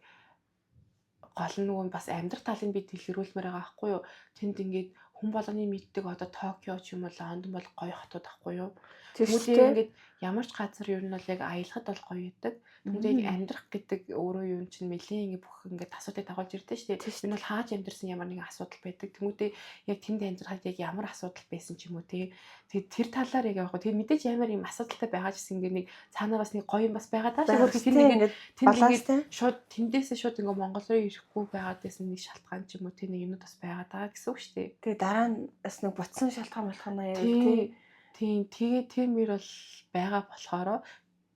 [SPEAKER 1] гол нь нөгөө бас амьдрах талыг би дэлгэрүүлмээр байгаа байхгүй юу. Тэнд ингээд хүн болгоны мэддэг одоо Токио ч юм уу Лондон бол гоё хотууд байхгүй юу. Тэгвэл ингээд ямар ч газар ер нь бол яг аялахад бол гоё байдаг. Тэгвэл яг амьдрах гэдэг өөрөө юм чинь нэлийн ингээд бүх ингээд асуудлыг дагуулж ирдэ шүү дээ. Энэ бол хааж амьдрсан ямар нэгэн асуудал байдаг. Тэнгүүдээ яг тэнд амьдрахад яг ямар асуудал байсан ч юм уу тий. Тэгээд тэр талаар яг яг тэр мэдээж ямар юм асуудалтай байгаа ч гэсэн ингээд нэг цаанаа бас нэг гоё юм бас байгаа даа. Тэр нэг ингээд тэнд ингээд шууд тэндээсээ шууд ингээд Монгол руу ирэхгүй байгаад байсан нэг шалтгаан ч юм уу тий нэг юмнууд бас байгаа даа гэсэн үг шүү дээ.
[SPEAKER 2] Тэгээ дараа нь бас нэг ботсон шалтгаан болох нь яа тий.
[SPEAKER 1] Тийм тэгээ тэр мөр бол байгаа болохоор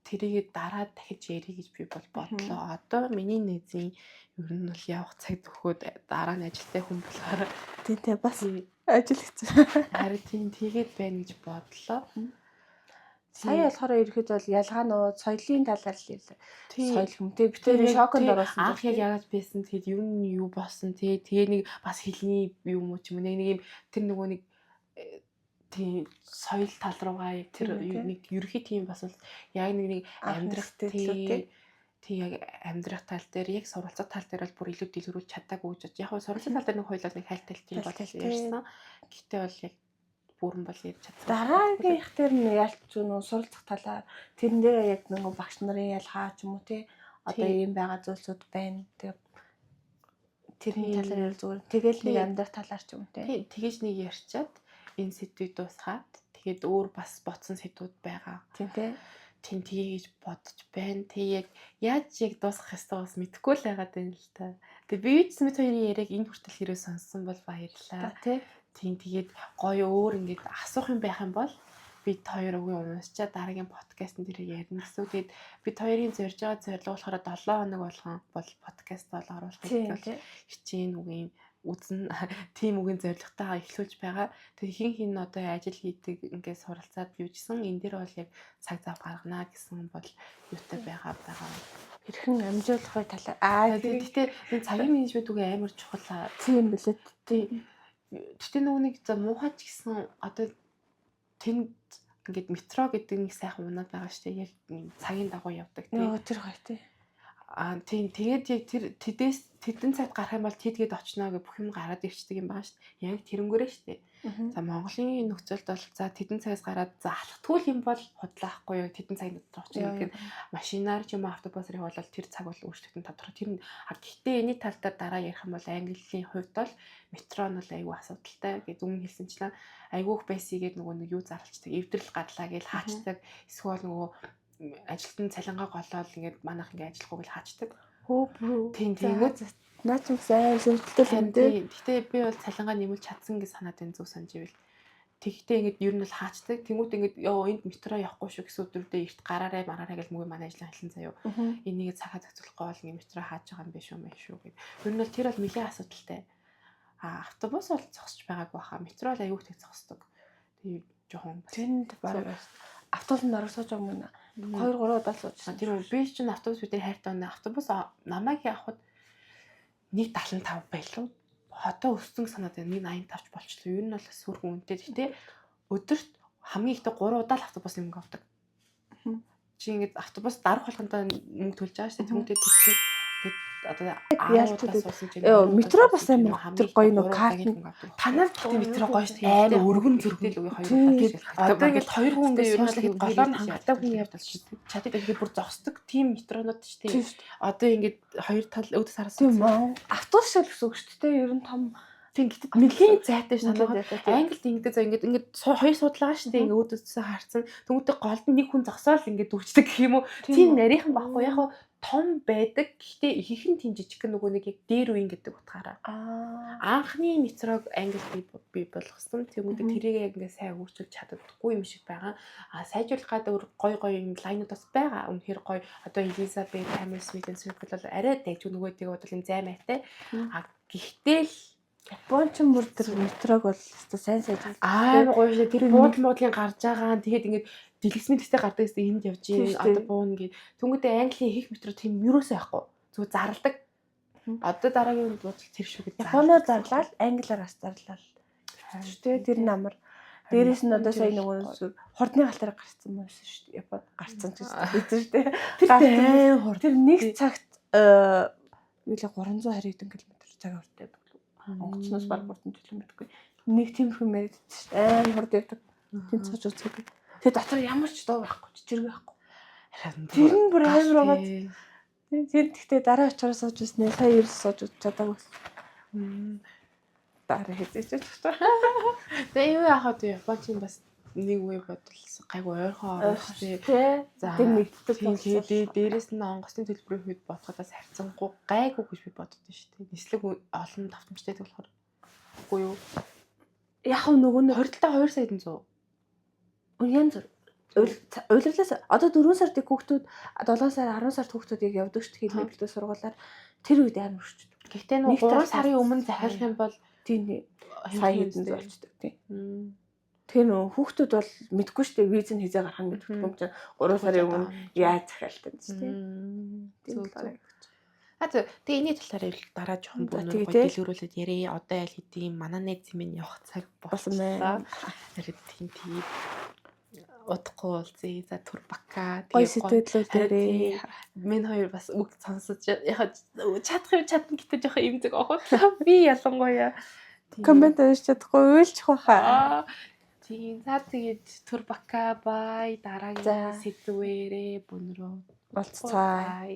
[SPEAKER 1] тэрийг дараа дахиж ярих гэж би бол бодлоо. Одоо миний нэзийн ер нь бол явах цаг төхөөд дараа нь ажилтай хүн болохоор
[SPEAKER 2] тийм тий бас ажил хэцүү.
[SPEAKER 1] Харин тийм тэгээд байна гэж бодлоо.
[SPEAKER 2] Сая болохоор ерөөхдөө бол ялгаа нөө соёлын талаар л ярьлаа. Соёл хүмтэй бид тэр шоконд оруулсан.
[SPEAKER 1] Анх яг яагаад байсан тэгэд ер нь юу болсон тий тэгээ нэг бас хэлний юм уу ч юм уу нэг юм тэр нөгөө нэг тийм соёл тал руугаа тэр нэг ерөхий тийм бас бол яг нэг амьдрах тий яг амьдрах тал дээр яг суралцах тал дээр бол бүр илүү дэлгэрүүлж чадаагүй гэж яг суралцах тал дээр нэг хоёлоо нэг хайлт хайлт юм бол ярьсан. Гэтэ бол яг бүрэн бол ярьж чадсан.
[SPEAKER 2] Дараагийнх дээр нь ялч нөө суралцах талаар тэрэн дээр яг нөгөө багш нарын ялгаа ч юм уу тий одоо ийм байгаа зүйлсүүд байна. Тэгээ тэрний талаар ярил зүгээр. Тэгэл нэг амьдрах талаар ч юм уу
[SPEAKER 1] тий. Тэгэж нэг ярьчаад энэ сэдвийг дуусгаад тэгээд өөр бас ботсон сэдвүүд байгаа.
[SPEAKER 2] Тийм тий.
[SPEAKER 1] Тийм тгий гэж бодож байна. Тэг яг яаж яг дуусгах ёстойгоо бас мэдэхгүй л байгаад байна л та. Тэг би ч мэт хоёрын яриаг энэ хүртэл хэрэг сонссон бол баярлалаа.
[SPEAKER 2] Тий.
[SPEAKER 1] Тийм тэгээд гоё өөр ингээд асуух юм байх юм бол бид хоёр үгүй уншчаа дараагийн подкастн дээр ярина гэсэн. Тэгээд бид хоёрын зорж байгаа зорилго болохоор 7 хоног болгон бол подкаст бол оруулах гэж хичээн үгийн үзэн тийм үгийн зорилготойгоо эхлүүлж байгаа. Тэр хин хин одоо ажил хийдэг ингээд суралцаад юу гэсэн энэ дэр бол яг цаг зав гаргана гэсэн бол юутай байгаа байгаа.
[SPEAKER 2] Хэрхэн амжуулах вэ талаар.
[SPEAKER 1] Гэхдээ энэ цагийн менежмент үгүй амар чухал.
[SPEAKER 2] Тийм билээ.
[SPEAKER 1] Тийм. Гэтэ нөгөө нэг за муухай ч гэсэн одоо тэнд ингээд метро гэдэг нэг сайхан унаад байгаа шүү дээ. Яг цагийн дагуу явдаг
[SPEAKER 2] тийм. Нөгөө тэр гоё тийм.
[SPEAKER 1] Аа тийм тэгээд яг тэр тэдээс тэдэн цагт гарах юм бол тэдгээд очно гэх бүх юм гараад ирчдэг юм байгаа шүү дээ. Яг тэрнгээрээ шүү дээ. За Монголын нөхцөлд бол за тэдэн цагаас гараад за алхтгүй юм бол худлаахгүй юу тэдэн цагийн дотор очно гэхэд машинаар ч юм уу автобусаар явбал тэр цаг бол өөрчлөгдөн тодорхой. Тэр нь гэхдээ энэний тал дээр дараа ярих юм бол Английн хувьд бол метро нь бол айгүй асуудалтай гэж өмнө хэлсэнчлэн айгүй их байсыгээд нөгөө нэг юу зарлцдаг эвдрэл гарлаа гэж хаачдаг эсвэл нөгөө ажилтан цалингаа голоол ингээд манайх ингээд ажиллахгүй гэл хаачдаг.
[SPEAKER 2] Хөө бүрүү.
[SPEAKER 1] Тийм тэгэнгүүт
[SPEAKER 2] наа ч юм сайн сонирхолтой юм дээ.
[SPEAKER 1] Гэтэ би бол цалингаа нэмүүлж чадсан гэж санаад энэ зүг санаж ивэл. Тэгтээ ингээд ер нь бол хаачдаг. Тэнгүүт ингээд ёо энд метро явахгүй шүү гэсэн өдрүүдээ эрт гараарай мараарай гэж мөгөө манай ажлын хэлсэн заяо. Энийг цагаа зохицуулахгүй бол ингээд метро хааж байгаа юм биш үү мэн шүү гэд. Ер нь бол тэр бол нэлээд асуудалтай. А автобус бол зогсож байгаагүй баха. Метро бол аюул тэг зогсдог. Тэгээ жоохон
[SPEAKER 2] тэнд бараг автобусанд орох сууж байгаа юм уу? 2 3 удаа сууж.
[SPEAKER 1] Тэр би чинь автобус бид нар хайртай байна. Автобус намайг явахад 1.75 байлуу. Хотоо өссөн санаад байна. 1.85 ч болчлоо. Ер нь бол сүрхөн үнэтэй. Гэтэ өдөрт хамгийн ихдээ 3 удаа л автобус мөнгө авдаг. Чи ингээд автобус дарах болгондоо мөнгө төлж байгаа шүү дээ. Тэмүүтээ тэр чинь ингээд одоо 10 удаа суусан чинь
[SPEAKER 2] Метро бас амар тэр гоё нөө карт
[SPEAKER 1] танаар гэхдээ метро гоё шүү дээ. Амар
[SPEAKER 2] өргөн зөргөн
[SPEAKER 1] л үгүй хоёр удаа. Одоо ингээд хоёр хүн ингээд суушлаа голоор нь хангалттай хүн явдаг шүү дээ. Чаддаг ингээд бүр зогсдог тийм метронууд шүү дээ. Одоо ингээд хоёр тал өөдөөс хараас.
[SPEAKER 2] Тийм үү. Автобус шиг гэсэн үг шүү дээ. Ер нь том.
[SPEAKER 1] Тийм, гэтэл нэлийн зайтай санаагаад Англид ингэдэг заа, ингээд ингээд хоёр судлаа шүү дээ, ингээд өөдөөсөө харцсан. Тэмүүтээ голд нь нэг хүн зогсоол ингээд дүүчдэг гэх юм уу. Тийм нарийнхан байхгүй яг том байдаг. Гэхдээ ихэнх нь тийм жижигхэн нөгөө нэг яг дээр үеийн гэдэг утгаараа. Анхны метрог Англид бий болгосон. Тэмүүтээ тэрийг яг ингээд сайн өөрчилж чаддаггүй юм шиг байгаа. А сайжруулах гэдэг өөр гой гой юм line ууд бас байгаа. Үнэхээр гой. Одоо Elizabeth, Hammersmith and Circle бол арай дайжгүй нөгөө тийг бодвол юм зай майтай. А гэхдээ л
[SPEAKER 2] Япон ч бүр тэр метрог бол өстой сайн сайжруулсан.
[SPEAKER 1] Амар гоё шээ. Тэр буудал муудлын гарч байгаа. Тэгээд ингээд дэлгэц мэлгэцтэй гардаг гэсэн энд явж гин одоо буuna гээд. Тэнгүүдээ Английн их метро тийм юусоо байхгүй. Зүгээр зарладаг. Одоо дараагийн бодол тэр шүү гэж.
[SPEAKER 2] Японоор зарлал, англиар бас зарлал. Тэ тэр нь амар. Дээрээс нь одоо сая нөгөө хурдны галтаар гарцсан юм шүү дээ. Японд гарцсан ч гэсэн шүү дээ.
[SPEAKER 1] Тэр аим хурд.
[SPEAKER 2] Тэр нэг цагт юу лээ 320 хэдэн км цаг хурдтай онгоцноос баг 3 км мэдгүй. Нэг тиймэрхүү яриад шүү дээ. Амар хурд явдаг. Тэнд цууж үзээгүй. Тэгээ дотор ямар ч дуу байхгүй, чичирэг байхгүй. Тэр нь бүр амар байгаад. Тэр тэгтээ дараа очоор сууж үзснэ. Сая ерөөс сууж үзэж чадаагүй. Дараа хэзээ ч очих.
[SPEAKER 1] Тэгээ юу яхад вэ? Япончин бас нэг үе бодвол гайгүй ойрхон орно шүү
[SPEAKER 2] дээ.
[SPEAKER 1] За
[SPEAKER 2] тэр нэгддэг
[SPEAKER 1] тэгээд дээрэс нь онгоцны төлбөрийн хувьд бодоход бас харьцангуй гайгүй гэж би боддоо шүү дээ. Нислэг олон давтамжтай болохоор. Үгүй юу?
[SPEAKER 2] Яг нөгөө нэг
[SPEAKER 1] хоригдолтой 2 сая 100.
[SPEAKER 2] Янз бүр. Улирлаас одоо 4 сард хүүхдүүд 7 сар 10 сард хүүхдүүд яг явдаг шүү дээ хэлбэлтэй сургуулаар тэр үед амар өрчдөг.
[SPEAKER 1] Гэхдээ нөгөө 3 сарын өмнө захиалах юм бол
[SPEAKER 2] тийм сая хэдэн зуун болчдөг тийм. Тэгэхээр нөгөө хүүхдүүд бол мэдгүй шүү дээ виз нь хизээ гарах нь мэдгүй юм чинь 3 сарын өмнө яаж захиалтай юм тийм.
[SPEAKER 1] Тийм талаар. А тэгээ энэний талаар дараа жоохон бүр гоё дэлгэрүүлээд яриа. Одоо аль хэдийн манай найз минь явах цаг
[SPEAKER 2] болсон байна.
[SPEAKER 1] Харин тийм тийм удахгүй уулзъя. За түр бака.
[SPEAKER 2] Тэгээ сэтгэлдлүүд дээрээ.
[SPEAKER 1] Мен хоёр бас үг сонсож яхаа чадах юм чадна гэтээ жоохон имзэг охотлоо. Би ялангуяа
[SPEAKER 2] коммент уншиж чадахгүй уйлчих байхаа.
[SPEAKER 1] Тийм. За тэгээд түр бака бай. Дараагийн сэдвэрээ бөнрөө
[SPEAKER 2] болцгаая.